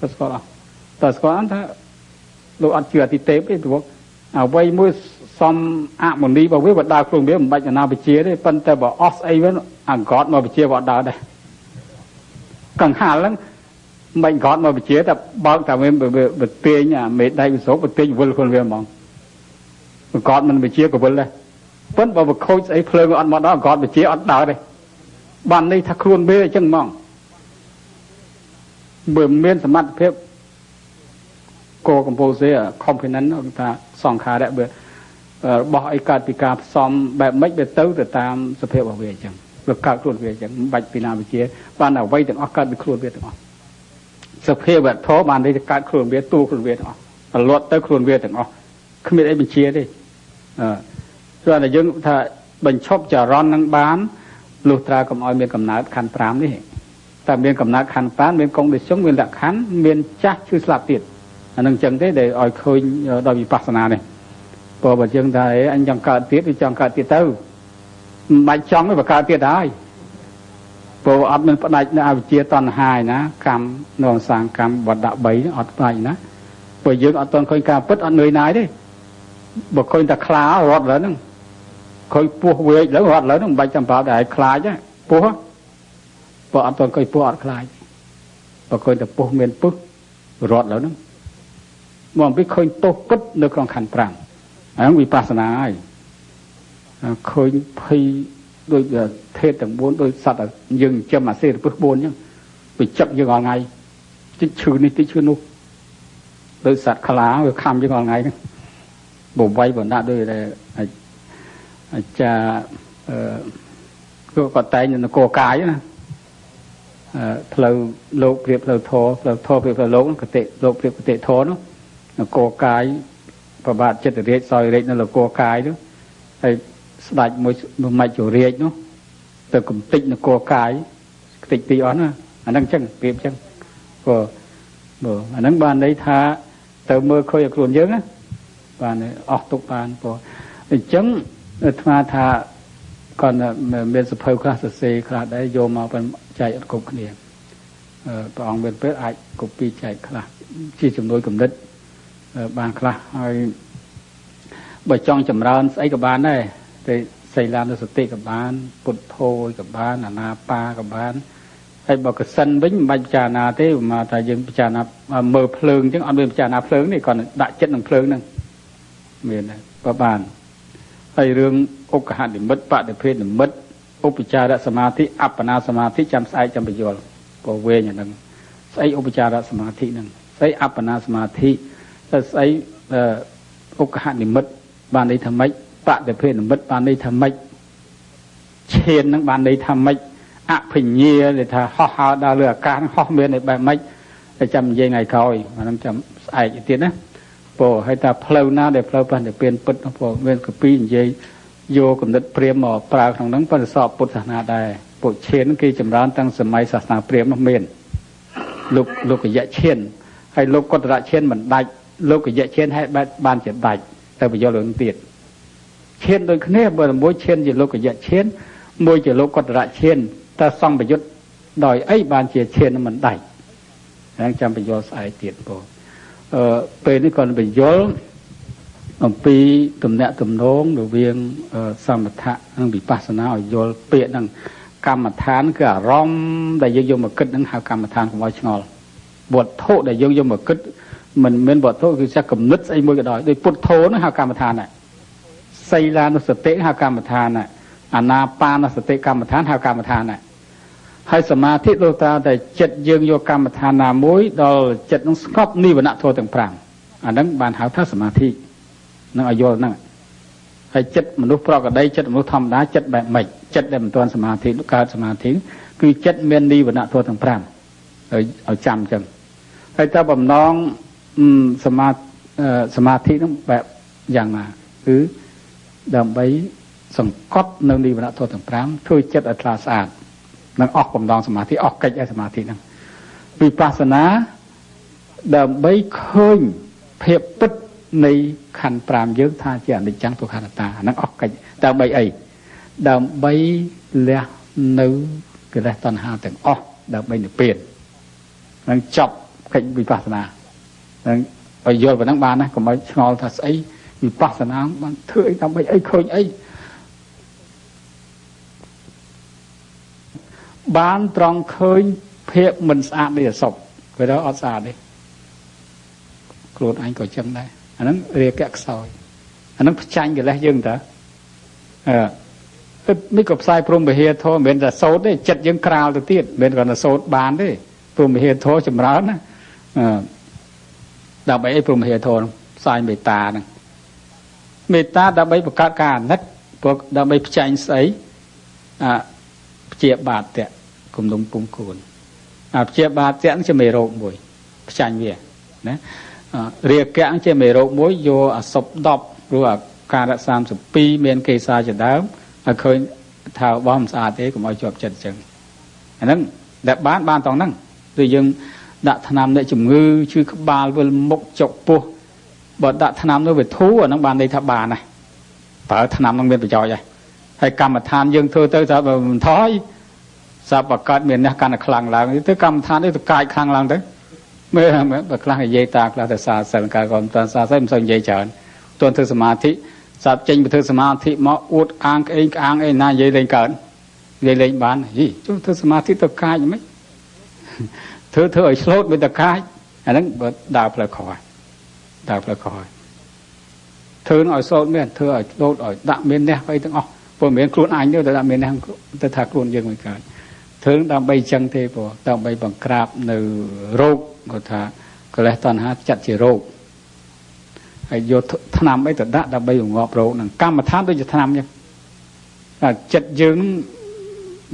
S1: គាត់ស្គាល់អស់តើស្គាល់អត់ថាលោកអត់ជឿអតិទេពទេព្រោះអ្វីមួយសំអមុនីរបស់វាបើដើរខ្លួនវាមិនបាច់អាណាវិជាទេប៉ុន្តែបើអស់ស្អីវិញអាកតមកវិជាក៏អត់ដើរដែរកង្ហាលហ្នឹងមិនកត់មកវិជាតែបើកតែវាវាទាញអាមេដៃវិសុបទាញវិលខ្លួនវាហ្មងកត់មិនវិជាក៏វិលដែរប៉ុន្តែបើខូចស្អីភ្លើងអត់មកដល់កត់វិជាអត់ដើរទេបាននេះថាខ្លួនវាអញ្ចឹងហ្មងបើមានសមត្ថភាពកកម្ពូសេ component គេថាសង្ខារៈវារបស់អីកើតពីការផ្សំបែបម៉េចវាទៅទៅតាមសភាពរបស់វាអញ្ចឹងវាកើតខ្លួនវាអញ្ចឹងមិនបាច់ពីណាវិជាបានអ្វីទាំងអស់កើតពីខ្លួនវាទាំងអស់សភាវធម៌បាននេះកើតខ្លួនវាតួខ្លួនវាទាំងអស់រលត់ទៅខ្លួនវាទាំងអស់គ្មានអីបញ្ជាទេអឺព្រោះតែយើងថាបញ្ឈប់ចរន្តនឹងបានលុះត្រាកុំឲ្យមានកំណើតខណ្ឌ5នេះតែមានកំណើតខណ្ឌ5មានកងដិជុងមានលក្ខខណ្ឌមានចាស់ឈឺស្លាប់ទៀតអានឹងចឹងទេដែលឲ្យឃើញដោយវិបស្សនានេះព្រោះបើយើងថាអញចង់កើតទៀតវាចង់កើតទៀតទៅមិនបាច់ចង់ទេបើកើតទៀតហើយព្រោះអត់មានផ្ដាច់នៅអវិជ្ជាតណ្ហាឯណាកម្មនៅសាងកម្មវត្ត3អត់ផ្ដាច់ណាព្រោះយើងអត់ទាន់ឃើញការពិតអត់នឿយណាយទេបើឃើញតែខ្លារត់ឡើយហ្នឹងឃើញពោះវែកឡើយរត់ឡើយហ្នឹងមិនបាច់ចាំប្រាប់តែឲ្យខ្លាចទេពោះបើអត់ទាន់ឃើញពោះអត់ខ្លាចបើឃើញតែពោះមានពឹសរត់ឡើយហ្នឹងមកអំពីឃើញទោសពិតនៅក្នុងខណ្ឌ5ហ្នឹងវិបស្សនាហើយឃើញភ័យដូចថេតទាំង4ដូចសត្វយើងចិញ្ចឹមអាសេរពឹស4អញ្ចឹងវាចឹកយើងរាល់ថ្ងៃតិចឈឺនេះតិចឈឺនោះដូចសត្វខ្លាវាខំយើងរាល់ថ្ងៃហ្នឹងបវៃបណ្ដាក់ដូចតែអាចារ្យអឺគាត់តែងនៅនគរកាយណាផ្លូវលោកប្រៀបផ្លូវធម៌ផ្លូវធម៌ប្រៀបផ្លូវលោកគតិលោកប្រៀបគតិធម៌នោះនគរកាយប្របាទចិត្តរាជសោយរាជនៅនគរកាយនោះហើយស្ដេចមួយមច្ចុរាជនោះទៅកំតិចនគរកាយខ្ទេចទីអស់ណាអាហ្នឹងចឹងប្រៀបចឹងព្រោះបើអាហ្នឹងបានន័យថាទៅមើលឃើញឲ្យខ្លួនយើងណាបានអស់ទុកបានព្រោះអញ្ចឹងអាត្មាថាគាត់មានសភៅខ្លះសរសេរខ្លះដែរយកមកចែកអត់គ្រប់គ្នាព្រះអង្គមានពេលអាចកូពីចែកខ្លះជាជំនួយគំនិតបានខ្លះហើយបើចង់ចម្រើនស្អីក៏បានដែរតែសីលានុសតិក៏បានពុទ្ធោក៏បានអាណាបាក៏បានហើយបើកសិនវិញមិនបាច់ពិចារណាទេមកថាយើងពិចារណាមើលភ្លើងអញ្ចឹងអត់មានពិចារណាភ្លើងទេគ្រាន់តែដាក់ចិត្តនឹងភ្លើងហ្នឹងមានដែរបើបានហើយរឿងឧបហនិមិត្តបដិភេទនិមិត្តឧបចារសមាធិអបណាសមាធិចាំស្អែកចាំបញ្យល់ព្រោះវែងអាហ្នឹងស្អីឧបចារសមាធិហ្នឹងស្អីអបណាសមាធិតែស្អីឧបហនិមិត្តបានន័យថាម៉េចបដិភេទនិមិត្តបានន័យថាម៉េចឈានហ្នឹងបានន័យថាម៉េចអភិញ្ញាដែលថាហោះហើរដល់លើអាកាសហ្នឹងហោះមានន័យបែបម៉េចតែចាំនិយាយថ្ងៃក្រោយអាហ្នឹងចាំស្អែកទៀតណាព្រោះហើយថាផ្លូវណាដែលផ្លូវបរិនិព្វានពិតនោះព្រោះមានកពីនិយាយយកគំនិតព្រាមមកប្រើក្នុងហ្នឹងបរិសពពុទ្ធសាសនាដែរពួកឈានគេចម្រើនតាំងសម័យសាសនាព្រាមនោះមានលោកយៈឈានហើយលោកកុតរៈឈានមិនដាច់លោកយៈឈានហេតុបានជាដាច់ទៅបញ្យល់រឿងទៀតឈានដូចគ្នាបើមួយឈានជាលោកយៈឈានមួយជាលោកកុតរៈឈានតើសង្ពយុទ្ធដោយអីបានជាឈានមិនដាច់ហ្នឹងចាំបញ្យល់ស្អែកទៀតបងពេលនេះគាត់បញ្យល់អំពីទំនាក់ទំនងរវាងសមថៈនិងវិបស្សនាឲ្យយល់ពាក្យហ្នឹង កម្មដ្ឋានគឺអារម្មណ៍ដែលយើងយកមកគិតនឹងហៅកម្មដ្ឋានកុំឲ្យឆ្ងល់វត្ថុដែលយើងយកមកគិតមិនមែនវត្ថុគឺជាគំនិតស្អីមួយក៏ដោយដូចពុទ្ធោនឹងហៅកម្មដ្ឋានដែរសីលានុសតិហៅកម្មដ្ឋានដែរអានាបានសតិកម្មដ្ឋានហៅកម្មដ្ឋានដែរហើយសមាធិលោកតាតែចិត្តយើងយកកម្មដ្ឋានណាមួយដល់ចិត្តនឹងស្កប់និវរណៈធម៌ទាំង5អាហ្នឹងបានហៅថាសមាធិនឹងឲ្យយល់ហ្នឹងហើយចិត្តមនុស្សប្រកដីចិត្តមនុស្សធម្មតាចិត្តបែបម៉េចចិត្តដែលមិនទាន់សមាធិកើតសមាធិគឺចិត្តមាននិវរណៈធម៌ទាំង5ហើយឲ្យចាំអញ្ចឹងហើយតើបំណងសមាធិហ្នឹងបែបយ៉ាងណាគឺដើម្បីសង្កត់នៅនិវរណៈធម៌ទាំង5ធ្វើចិត្តឲ្យថ្លាស្អាតនឹងអស់បំណងសមាធិអស់កិច្ចឲ្យសមាធិហ្នឹងវិបស្សនាដើម្បីឃើញភាពពិតនៃខណ្ឌ5យើងថាជាអនិច្ចំទុក្ខអនត្តាហ្នឹងអស់កិច្ចដើម្បីអីដើម្បីលះនៅកិលេសតណ្ហាទាំងអស់ដើម្បីនិព្វាននឹងចប់កិច្ចវិបស្សនានឹងឲ្យយល់ប៉ុណ្ណឹងបានណាកុំឲ្យឆ្ងល់ថាស្អីវិបស្សនាបានធ្វើអីដើម្បីអីឃើញអីបានត្រង់ឃើញភាពមិនស្អាតនៃអសពគេថាអត់ស្អាតទេខ្លួនឯងក៏ចឹងដែរអាហ្នឹងរាគៈខ្សោយអាហ្នឹងផ្ចាញ់កិលេសយើងតើអឺនេះក៏ផ្សាយព្រហ្មវិហារធម៌មិនមែនតែសូត្រទេចិត្តយើងក្រាលទៅទៀតមិនមែនគ្រាន់តែសូត្របានទេព្រហ្មវិហារធម៌ចម្រើនណាអឺដើម្បីអីព្រហ្មវិហារធម៌ផ្សាយមេត្តាហ្នឹងមេត្តាដើម្បីបង្កើតការអាណិតព្រោះដើម្បីផ្ចាញ់ស្អីអាព្យាបាទៈគំនុំពុំគួនអាព្យាបាទៈហ្នឹងជាមេរោគមួយផ្ចាញ់វាណារាគៈជាមេរោគមួយយកអសុប10ឬអាការៈ32មានកេសាជាដើមឲ្យឃើញថារបស់មិនស្អាតទេកុំឲ្យជាប់ចិត្តអញ្ចឹងអាហ្នឹងដែលបានត្រង់ហ្នឹងគឺយើងដាក់ថ្នាំអ្នកជំងឺឈឺក្បាលវិលមុខចុកពោះបើដាក់ថ្នាំនោះវាធូរអាហ្នឹងបានន័យថាបានហើយប្រើថ្នាំហ្នឹងមានប្រយោជន៍ហើយហើយកម្មដ្ឋានយើងធ្វើទៅថាបើមិនថយសាបបង្កើតមានអ្នកកាន់តែខ្លាំងឡើងទៅកម្មដ្ឋាននេះទៅកាយខ្លាំងឡើងទៅមើលបើខ្លះនិយាយតាខ្លះទៅសាសិលកាលក៏មិនតាសាសិលមិនសូវនិយាយច្រើនទោះធ្វើសមាធិសាបចេញទៅធ្វើសមាធិមកអួតអាងក្អេងក្អាងអីណានិយាយលេងកើតនិយាយលេងបានយីចុះធ្វើសមាធិទៅកាចមិនធ្វើឲ្យឆ្លូតមិនទៅកាចអាហ្នឹងបើដើរផ្លូវខុសដើរផ្លូវខុសធ្វើឲ្យសូត្រមានធ្វើឲ្យឆ្លូតឲ្យដាក់មានអ្នកអីទាំងអស់ព្រោះមិនមែនខ្លួនអញទេតែដាក់មានអ្នកទៅថាខ្លួនយើងមិនកើតធ្វើដើម្បីចឹងទេព្រោះដើម្បីបង្ក្រាបនៅរោគគាត់ថាកិលេសតណ្ហាចាត់ជារោគហើយយកថ្នាំអីទៅដាក់ដើម្បីរងាប់រោគហ្នឹងកម្មដ្ឋានដូចជាថ្នាំចឹងតែចិត្តយើង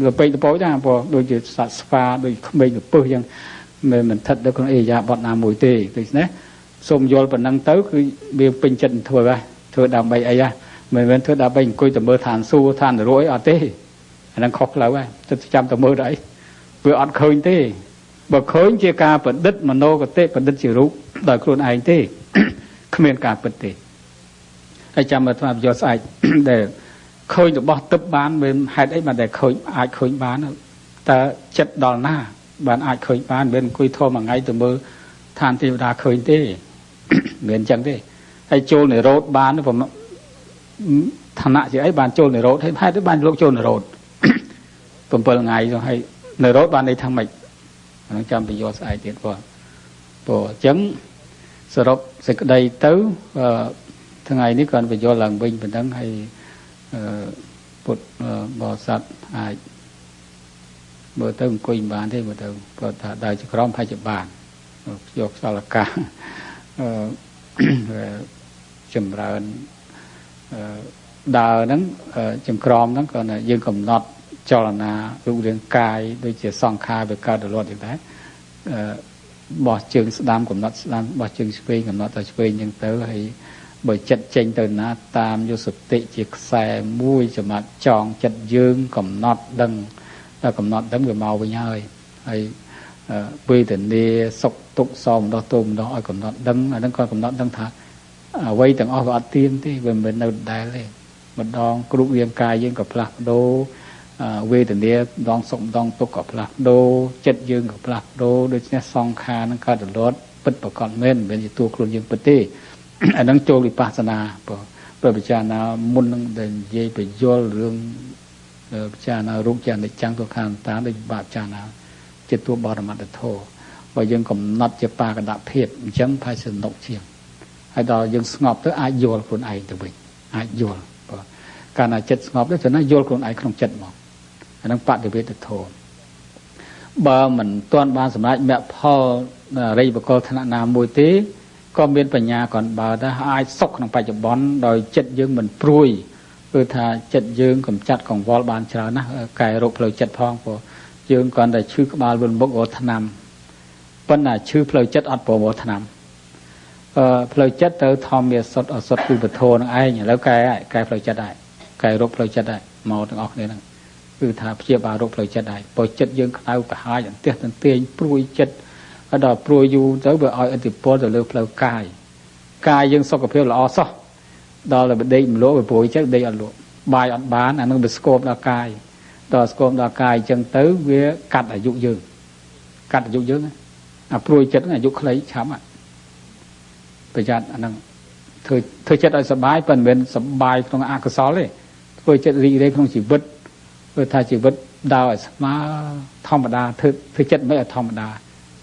S1: លពេកលពោចាព្រោះដូចជាសត្វស្វាដូចក្មេងលពឹសចឹងមិនស្ថិតនៅក្នុងអេរិយាបថណាមួយទេដូច្នេះសូមយល់ប៉ុណ្ណឹងទៅគឺវាពេញចិត្តធ្វើហ่ะធ្វើដើម្បីអីហ่ะមិនមែនធ្វើដើម្បីអង្គុយទៅមើលឋានសួគ៌ឋាននរកអីអត់ទេអាហ្នឹងខុសផ្លូវហើយទៅចាំទៅមើលទៅអីវាអត់ឃើញទេបើឃើញជាការប្រឌិតមโนគតិប្រឌិតជារូបដោយខ្លួនឯងទេគ្មានការពិតទេហើយចាំមើលថ្មយកស្អែកដែលឃើញរបស់ទឹកបានមិនហេតុអីបានតែឃើញអាចឃើញបានតើចិត្តដល់ណាបានអាចឃើញបានមិនអង្គុយធម៌មួយថ្ងៃទៅមើលឋានទេវតាឃើញទេមិនអញ្ចឹងទេហើយចូលនិរោធបានឋានៈជាអីបានចូលនិរោធហើយហេតុបានលោកចូលនិរោធ7ថ្ងៃទៅហើយនិរោធបានន័យថាម៉េចហ្នឹងចាំបញ្យល់ស្អែកទៀតបងព្រោះអញ្ចឹងសរុបសេចក្តីទៅថ្ងៃនេះគាត់បញ្យល់ឡើងវិញប៉ុណ្ណឹងហើយពុទ្ធបរិស័ទអាចមើលទៅអង្គុយមិនបានទេមើលទៅគាត់ថាដើរជាក្រមហើយជាបានយកខ្សលកាចម្រើនដើរហ្នឹងចង្ក្រមហ្នឹងគាត់យើងកំណត់ចលនារូបរាងកាយដូចជាសង្ខារវាកើតរលត់យ៉ាងដែរបោះជើងស្ដាំកំណត់ស្ដាំបោះជើងឆ្វេងកំណត់ទៅឆ្វេងអញ្ចឹងទៅហើយបើចិត្តចេញទៅណាតាមយកសតិជាខ្សែមួយសម្រាប់ចងចិត្តយើងកំណត់ដឹងដល់កំណត់ដឹងវាមកវិញហើយហើយវេទនាសុខទុក្ខសោមនស្សទោមនស្សឲ្យកំណត់ដឹងអាហ្នឹងគាត់កំណត់ដឹងថាអ្វីទាំងអស់វាអត់ទៀងទេវាមិនមែននៅដដែលទេម្ដងគ្រប់រាងកាយយើងក៏ផ្លាស់ប្ដូរវេទនាម្ដងសុខម្ដងទុក្ខក៏ផ្លាស់ប្ដូរចិត្តយើងក៏ផ្លាស់ប្ដូរដូច្នេះសង្ខារនឹងកើតរលត់ពិតប្រកបមែនមិនមែនជាតួខ្លួនយើងពិតទេអាហ្នឹងចូលវិបស្សនាព្រោះពិចារណាមុននឹងដែលនិយាយបញ្យល់រឿង ពិចារណារូបជាអនិច្ចំទុក្ខអនត្តាដូចបាបចារណាជាតួបរមត្តធម៌បើយើងកំណត់ជាបាកដភាពអញ្ចឹងផាសនុកជាងហើយដល់យើងស្ងប់ទៅអាចយល់ខ្លួនឯងទៅវិញអាចយល់បើកាលណាចិត្តស្ងប់ទៅទៅណាយល់ខ្លួនឯងក្នុងចិត្តមកអានឹងបដិវេទធម៌បើមិនទាន់បានសម្រេចមគ្គផលរិយបកលឋានៈណាមួយទេក៏មានបញ្ញាគ្រាន់បើដែរអាចសុខក្នុងបច្ចុប្បន្នដោយចិត្តយើងមិនព្រួយគឺថាចិត្តយើងកំចាត់កង្វល់បានច្រើនណាស់កែរោគផ្លូវចិត្តផងព្រោះយើងគ្រាន់តែឈឺក្បាលវិលមុខរកថ្នាំប៉ុន្តែឈឺផ្លូវចិត្តអត់ព្រមរកថ្នាំផ្លូវចិត្តទៅធម្មាសុទ្ធអសុទ្ធគឺពធនឹងឯងឥឡូវកែកែផ្លូវចិត្តដែរកែរោគផ្លូវចិត្តដែរមកទាំងអស់គ្នាហ្នឹងគឺថាព្យាបាលរោគផ្លូវចិត្តដែរព្រោះចិត្តយើងក្តៅក្រហាយអន្ទះទន្ទាញព្រួយចិត្តដល់ព្រួយយូរទៅវាឲ្យឥទ្ធិពលទៅលើផ្លូវកាយកាយយើងសុខភាពល្អសោះដល់តែដេកមិនលក់វាព្រួយចិត្តដេកអត់លក់បាយអត់បានអានឹងវាស្គមដល់កាយដល់ស្គមដល់កាយអញ្ចឹងទៅវាកាត់អាយុយើងកាត់អាយុយើងអាព្រួយចិត្តអាយុខ្លីឆាប់ប្រយ័ត្នអានឹងធ្វើចិត្តឲ្យសប្បាយប៉ុន្តែមិនមែនសប្បាយក្នុងអកុសលទេធ្វើចិត្តរីករាយក្នុងជីវិតគឺថាជីវិតដើរឲ្យស្មើធម្មតាធ្វើចិត្តមិនឲ្យធម្មតា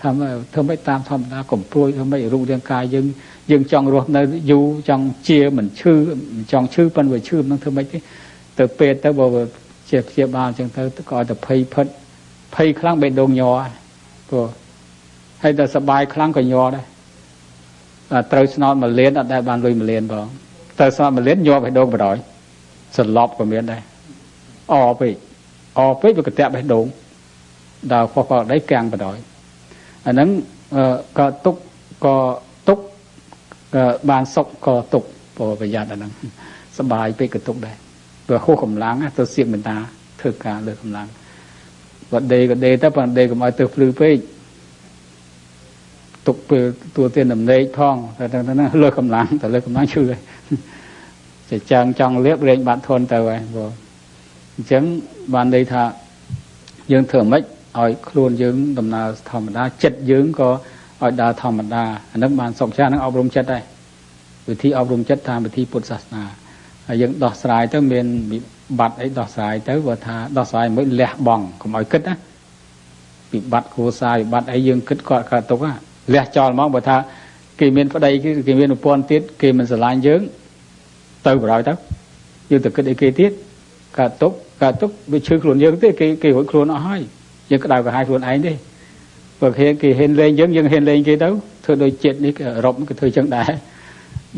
S1: ធ្វើមិនតាមធម្មតាកុំព្រួយធ្វើមិនរូបរាងកាយយើងយើងចង់រស់នៅយូរចង់ជាមិនឈឺមិនចង់ឈឺប៉ុន្តែវាឈឺមិននឹងធ្វើម៉េចទេទៅពេទ្យទៅបើជាព្យាបាលអញ្ចឹងទៅក៏ឲ្យតែភ័យផិតភ័យខ្លាំងបេះដូងញ័រព្រោះហើយតែសបាយខ្លាំងក៏ញ័រដែរត្រូវស្នោត1លានអត់ដែលបានលុយ1លានបងទៅស្នោត1លានញ័របេះដូងបណ្ដោយសន្លប់ក៏មានដែរអពេកអពេកវាកតាក់បេះដូងដល់ខុសក៏ដីកាំងបណ្ដោយអាហ្នឹងក៏ទុកក៏ទុកបានសុខក៏ទុកព្រោះប្រយ័ត្នអាហ្នឹងសបាយពេកក៏ទុកដែរព្រោះហួសកម្លាំងទៅសៀកមេតាធ្វើការលើកម្លាំងបើដេក៏ដេទៅប៉ុន្តែដេកុំឲ្យទៅភ្លឺពេកទុកពេលទួទៀនដំណេកផងតែហ្នឹងលើកម្លាំងតែលើកម្លាំងឈឺហើយចេះចង់ចង់លៀបរែងបាត់ធន់ទៅហើយព្រោះអញ្ចឹងបានន័យថាយើងធ្វើម៉េចឲ្យខ្លួនយើងដំណើរធម្មតាចិត្តយើងក៏ឲ្យដើរធម្មតាអានឹងបានសុខចាស់នឹងអប់រំចិត្តដែរវិធីអប់រំចិត្តតាមវិធីពុទ្ធសាសនាហើយយើងដោះស្រាយទៅមានវិបត្តិអីដោះស្រាយទៅបើថាដោះស្រាយមិនលះបង់កុំឲ្យគិតណាវិបត្តិគ្រួសារវិបត្តិអីយើងគិតគាត់កើតទុកលះចោលហ្មងបើថាគេមានប្តីគេមានប្រពន្ធទៀតគេមិនស្រឡាញ់យើងទៅបណ្ដោយទៅយើងទៅគិតអីគេទៀតកើតទុកកើតទុកវាឈឺខ្លួនយើងទេគេរួចខ្លួនអស់ហើយយើងក្តៅក្រហាយខ្លួនឯងទេបើគេហ៊ានលេងយើងយើងហ៊ានលេងគេទៅធ្វើដូចជាតិនេះអឺរ៉ុបគេធ្វើចឹងដែរ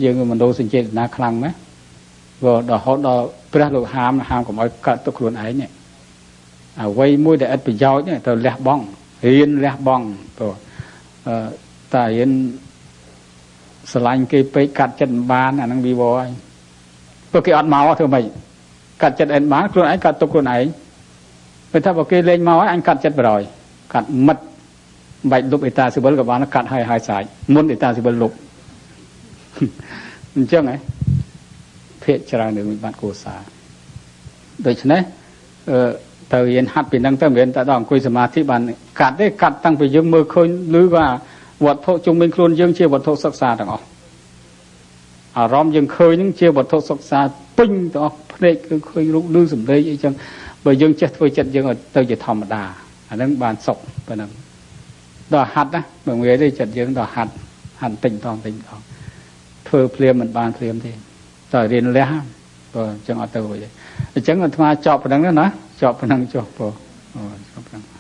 S1: យើងមនោសញ្ចេតនាខ្លាំងណាស់ព្រោះដល់ហូតដល់ព្រះលោកហាមកុំឲ្យកើតទុកខ្លួនឯងនេះអ្វីមួយដែលឥតប្រយោជន៍ត្រូវលះបង់រៀនលះបង់ព្រោះតែរៀនស្រឡាញ់គេពេកកាត់ចិត្តមិនបានអាហ្នឹងវិវល់ហើយព្រោះគេអត់មកធ្វើម៉េចកាត់ចិត្តឯងបានខ្លួនឯងកាត់ទុកខ្លួនឯងពេលថាបើគេលេងមកហើយអញកាត់ចិត្តបណ្ដោយកាត់មិត្តបាច់លុបអេតាស៊ីវិលក៏បានកាត់ហើយសាច់មុនអេតាស៊ីវិលលុបអញ្ចឹងហ៎ភាកច្រើននឹងវិបត្តិគ្រួសារដូច្នេះទៅរៀនហាត់ពីនឹងទៅមិនមែនតែដល់អង្គុយសមាធិបានកាត់ទេកាត់តាំងពីយើងមើលឃើញឮว่าវត្ថុជុំវិញខ្លួនយើងជាវត្ថុសិក្សាទាំងអស់អារម្មណ៍យើងឃើញនឹងជាវត្ថុសិក្សាពេញទាំងអស់ភ្នែកគឺឃើញរូបឮសំឡេងអីចឹងបើយើងចេះធ្វើចិត្តយើងឲ្យទៅជាធម្មតាអានឹងបានសុខប៉ុណ្ណឹងដល់ហាត់ណាមិនងាយទេចិត្តយើងដល់ហាត់ហាត់តិចម្ដងតិចម្ដងធ្វើភ្លាមមិនបានភ្លាមទេតើរៀនលះបើអញ្ចឹងអត់ទៅរួចទេអញ្ចឹងអាត្មាចប់ប៉ុណ្ណឹងណាចប់ប៉ុណ្ណឹងចុះបើចប់ប៉ុណ្ណឹង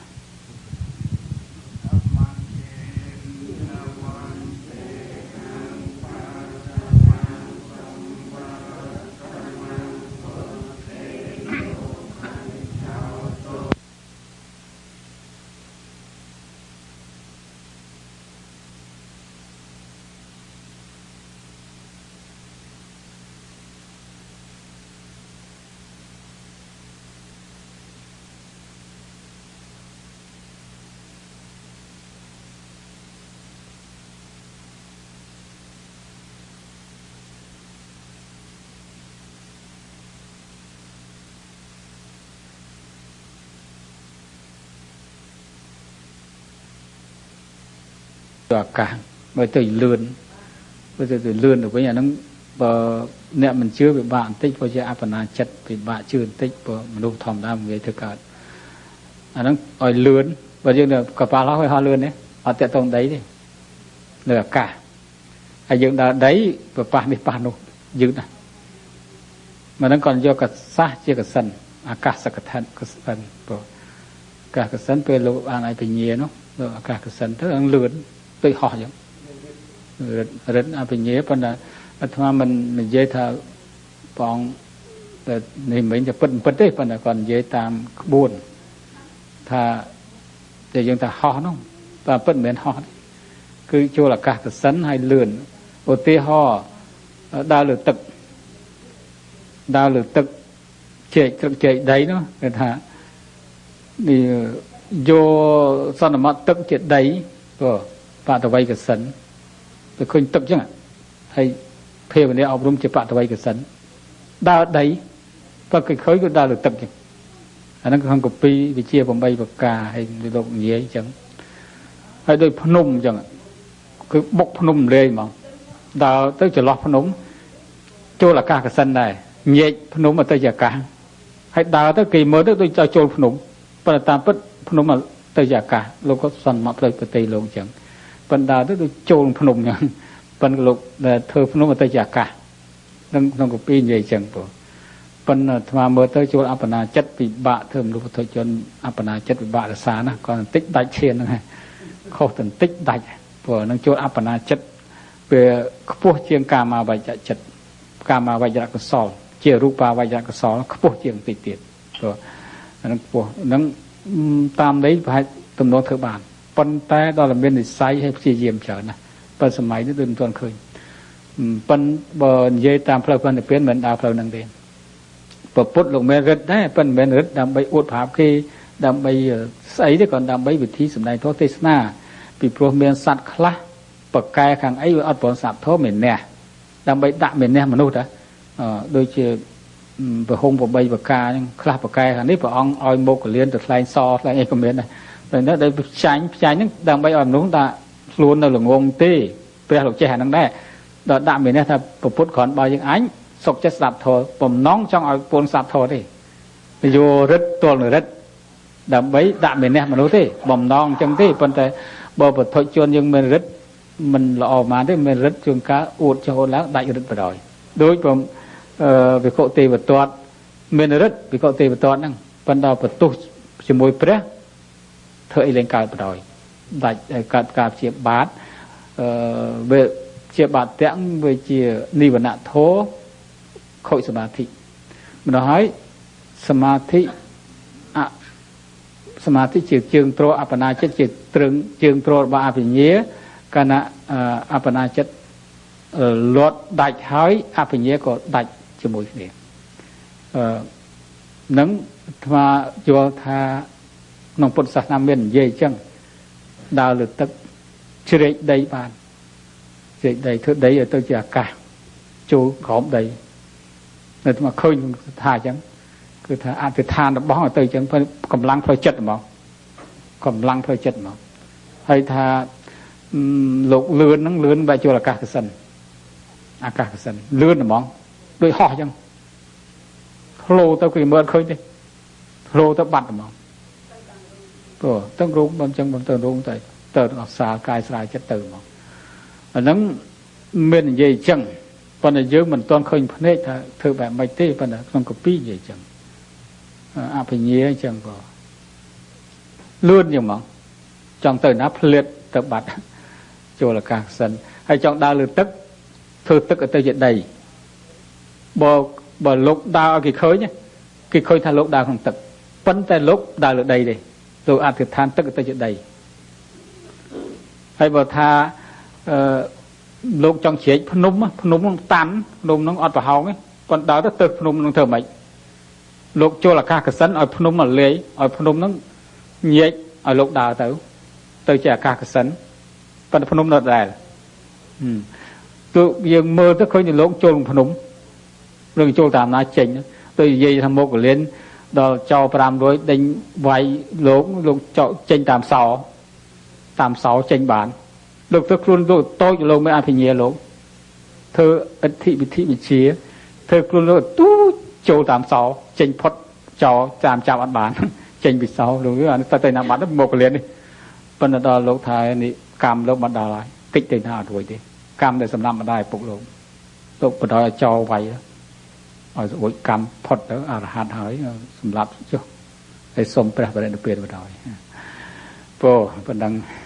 S1: អាកាសបើទៅលឿនបើទៅលឿនទៅវិញអាហ្នឹង បើអ្នកមិនជឿពិបាកបន្តិចព្រោះជាអបណាចិត្តពិបាកជឿបន្តិចព្រោះមនុស្សធម្មតាមិនងាយធ្វើកើតអាហ្នឹងឲ្យលឿនបើយើងកប៉ាល់ហោះឲ្យហោះលឿនទេអត់តាក់ទងដីទេលើអាកាសហើយយើងដើរដីប្រប៉ះនេះប៉ះនោះយឺតណាស់មកហ្នឹងគាត់យកកសាសជាកសិនអាកាសកថាកសិនព្រោះអាកាសកសិនពេលលោកអានឲ្យពញានោះលោកអាកាសកសិនទៅនឹងលឿនដូចហោះអញ្ចឹងរិទ្ធអភិញ្ញាប៉ុន្តែអាត្មាមិននិយាយថាបងតែនេះមិនจะពិតពិតទេប៉ុន្តែគាត់និយាយតាមក្បួនថាតែយើងថាហោះនោះតែពិតមិនមែនហោះគឺចូលអាកាសកសិនហើយលឿនឧទាហរណ៍ដើរលើទឹកដើរលើទឹកជែកទឹកជែកដីនោះគេថានេះយកសន្មតទឹកជាដីក៏បតវ័យកសិនទៅឃើញទឹកចឹងហើយភាវនាអប់រំជាបតវ័យកសិនដើរដីបើគេឃើញក៏ដើរលើទឹកចឹងអាហ្នឹងក្នុងកពីវិជា8ប្រការហើយលោកនិយាយចឹងហើយដូចភ្នំចឹងគឺបុកភ្នំលេងហ្មងដើរទៅចន្លោះភ្នំចូលអាកាសកសិនដែរញែកភ្នំទៅជាអាកាសហើយដើរទៅគេមើលទៅដូចចូលភ្នំប៉ុន្តែតាមពិតភ្នំទៅជាអាកាសលោកក៏សន្មតផ្លូវប្រតិលោកចឹងប៉ុន្តែទៅដូចចូលភ្នំចឹងប៉ុន្តែលោកដែលធ្វើភ្នំទៅជាអាកាសនឹងក្នុងកពីនិយាយចឹងព្រោះប៉ុន្តែអាត្មាមើលទៅចូលអបណាចិត្តពិបាកធ្វើមនុស្សពុទ្ធជនអបណាចិត្តពិបាករសាណាគាត់បន្តិចដាច់ឈានហ្នឹងហើយខុសបន្តិចដាច់ព្រោះនឹងចូលអបណាចិត្តវាខ្ពស់ជាងកាមាវចចិត្តកាមាវចរកុសលជារូបាវចរកុសលខ្ពស់ជាងតិចទៀតព្រោះហ្នឹងខ្ពស់ហ្នឹងតាមនេះប្រហែលទំនងធ្វើបានប៉ុន្តែដល់មាននិស័យឲ្យព្យាយាមច្រើនណាស់ប៉ុន្តែសម័យនេះដូចមិនទាន់ឃើញប៉ុន្តែបើនិយាយតាមផ្លូវព្រះនិព្វានមិនដើរផ្លូវហ្នឹងទេពពុទ្ធលោកមានរិទ្ធដែរប៉ុន្តែមិនមែនរិទ្ធដើម្បីអួតប្រាប់គេដើម្បីស្អីទេគ្រាន់ដើម្បីវិធីសម្ដែងធម៌ទេសនាពីព្រោះមានសត្វខ្លះប្រកែខាងអីវាអត់ព្រមស្ដាប់ធម៌មានអ្នកដើម្បីដាក់មានអ្នកមនុស្សតាដូចជាប្រហុង8ប្រការហ្នឹងខ្លះប្រកែខាងនេះព្រះអង្គឲ្យមកកលៀនទៅថ្លែងសថ្លែងអីក៏មានដែរតែនេះដែលចាញ់ហ្នឹងដើម្បីឲ្យមនុស្សដាក់ខ្លួននៅល្ងងទេព្រះលោកចេះអាហ្នឹងដែរដល់ដាក់មានអ្នកថាពពុទ្ធគ្រាន់បើយើងអញសុកចិត្តស្ដាប់ធម៌បំណងចង់ឲ្យពូនស្ដាប់ធម៌ទេយករិទ្ធទល់នឹងរិទ្ធដើម្បីដាក់មានអ្នកមនុស្សទេបំណងអញ្ចឹងទេប៉ុន្តែបើពុទ្ធជនយើងមានរិទ្ធមិនល្អហ្មងទេមានរិទ្ធជួនកាលអួតចូលឡើងដាច់រិទ្ធបណ្ដោយដូចព្រមវិខុទេវទត្តមានរិទ្ធវិខុទេវទត្តហ្នឹងប៉ុន្តែបន្ទុះជាមួយព្រះធ្វើអីលែងកើតបណ្ដោយដាច់កើតការជាបាតវាជាបាតទាំងវាជានិវរណធម៌ខូចសមាធិម្ល៉េះហើយសមាធិអសមាធិជាជើងទ្រអបណាចិត្តជាទ្រឹងជើងទ្ររបស់អភិញ្ញាកាលណាអបណាចិត្តលាត់ដាច់ហើយអភិញ្ញាក៏ដាច់ជាមួយគ្នានឹងអាត្មាយល់ថាក្នុងពុទ្ធសាសនាមាននិយាយអញ្ចឹងដើរលើទឹកជ្រែកដីបានជ្រែកដីធ្វើដីឲ្យទៅជាអាកាសចូលក្រោមដីនៅអាត្មាឃើញថាអញ្ចឹងគឺថាអធិដ្ឋានរបស់ឲ្យទៅអញ្ចឹងកម្លាំងផ្លូវចិត្តហ្មងកម្លាំងផ្លូវចិត្តហ្មងហើយថាលោកលឿនហ្នឹងលឿនបែបចូលអាកាសកសិនអាកាសកសិនលឿនហ្មងដូចហោះអញ្ចឹងធ្លោទៅគេមើលឃើញទេធ្លោទៅបាត់ហ្មងព្រោះទាំងរូបមិនអញ្ចឹងមិនទៅរូបទៅទៅអសាលកាយស្រាយចិត្តទៅហ្មងអាហ្នឹងមាននិយាយអញ្ចឹងប៉ុន្តែយើងមិនទាន់ឃើញភ្នែកថាធ្វើបែបម៉េចទេប៉ុន្តែក្នុងកពីនិយាយអញ្ចឹងអភិញ្ញាអញ្ចឹងក៏លឿនយ៉ាងហ្មងចង់ទៅណាភ្លាតទៅបាត់ចូលអាកាសសិនហើយចង់ដើរលើទឹកធ្វើទឹកឲ្យទៅជាដីបើលោកដើរឲ្យគេឃើញគេឃើញថាលោកដើរក្នុងទឹកប៉ុន្តែលោកដើរលើដីទេលោកអធិដ្ឋានទឹកឲ្យទៅជាដីហើយបើថាលោកចង់ជ្រែកភ្នំភ្នំនឹងតាន់ភ្នំនឹងអត់ប្រហោងទេប៉ុន្តែដើរទៅភ្នំនឹងធ្វើម៉េចលោកចូលអាកាសកសិនឲ្យភ្នំមកលាយឲ្យភ្នំនឹងញែកឲ្យលោកដើរទៅជាអាកាសកសិនប៉ុន្តែភ្នំនៅដែរទោះយើងមើលទៅឃើញលោកចូលភ្នំរឿងចូលតាមណាចេញទៅនិយាយថាមកកលៀនដល់ចោ500ដេញវាយលោកចោចេញតាមសោតាមសោចេញបានលោកទៅខ្លួនលោកតូចលោកមានអភិញ្ញាលោក ធ្វើឥទ្ធិវិធិវិជាធ្វើខ្លួនលោកទូចូលតាមសោចេញផុតចោលតាមចាប់អត់បានចេញពីសោលោកអានេះទៅណាបាត់មកកលៀននេះប៉ុន្តែដល់លោកថានេះកម្មលោកមកដល់ហើយតិចទៅណាអត់រួចទេកម្មដែលសម្រាប់ម្ដាយពុកលោកលោកបដឲ្យចោលវាយឲ្យស្រួចកម្មផុតទៅអរហន្តហើយសម្រាប់ចុះហើយសុំព្រះបរិនិព្វានបដ ாய் ពោប៉ុណ្ណឹង។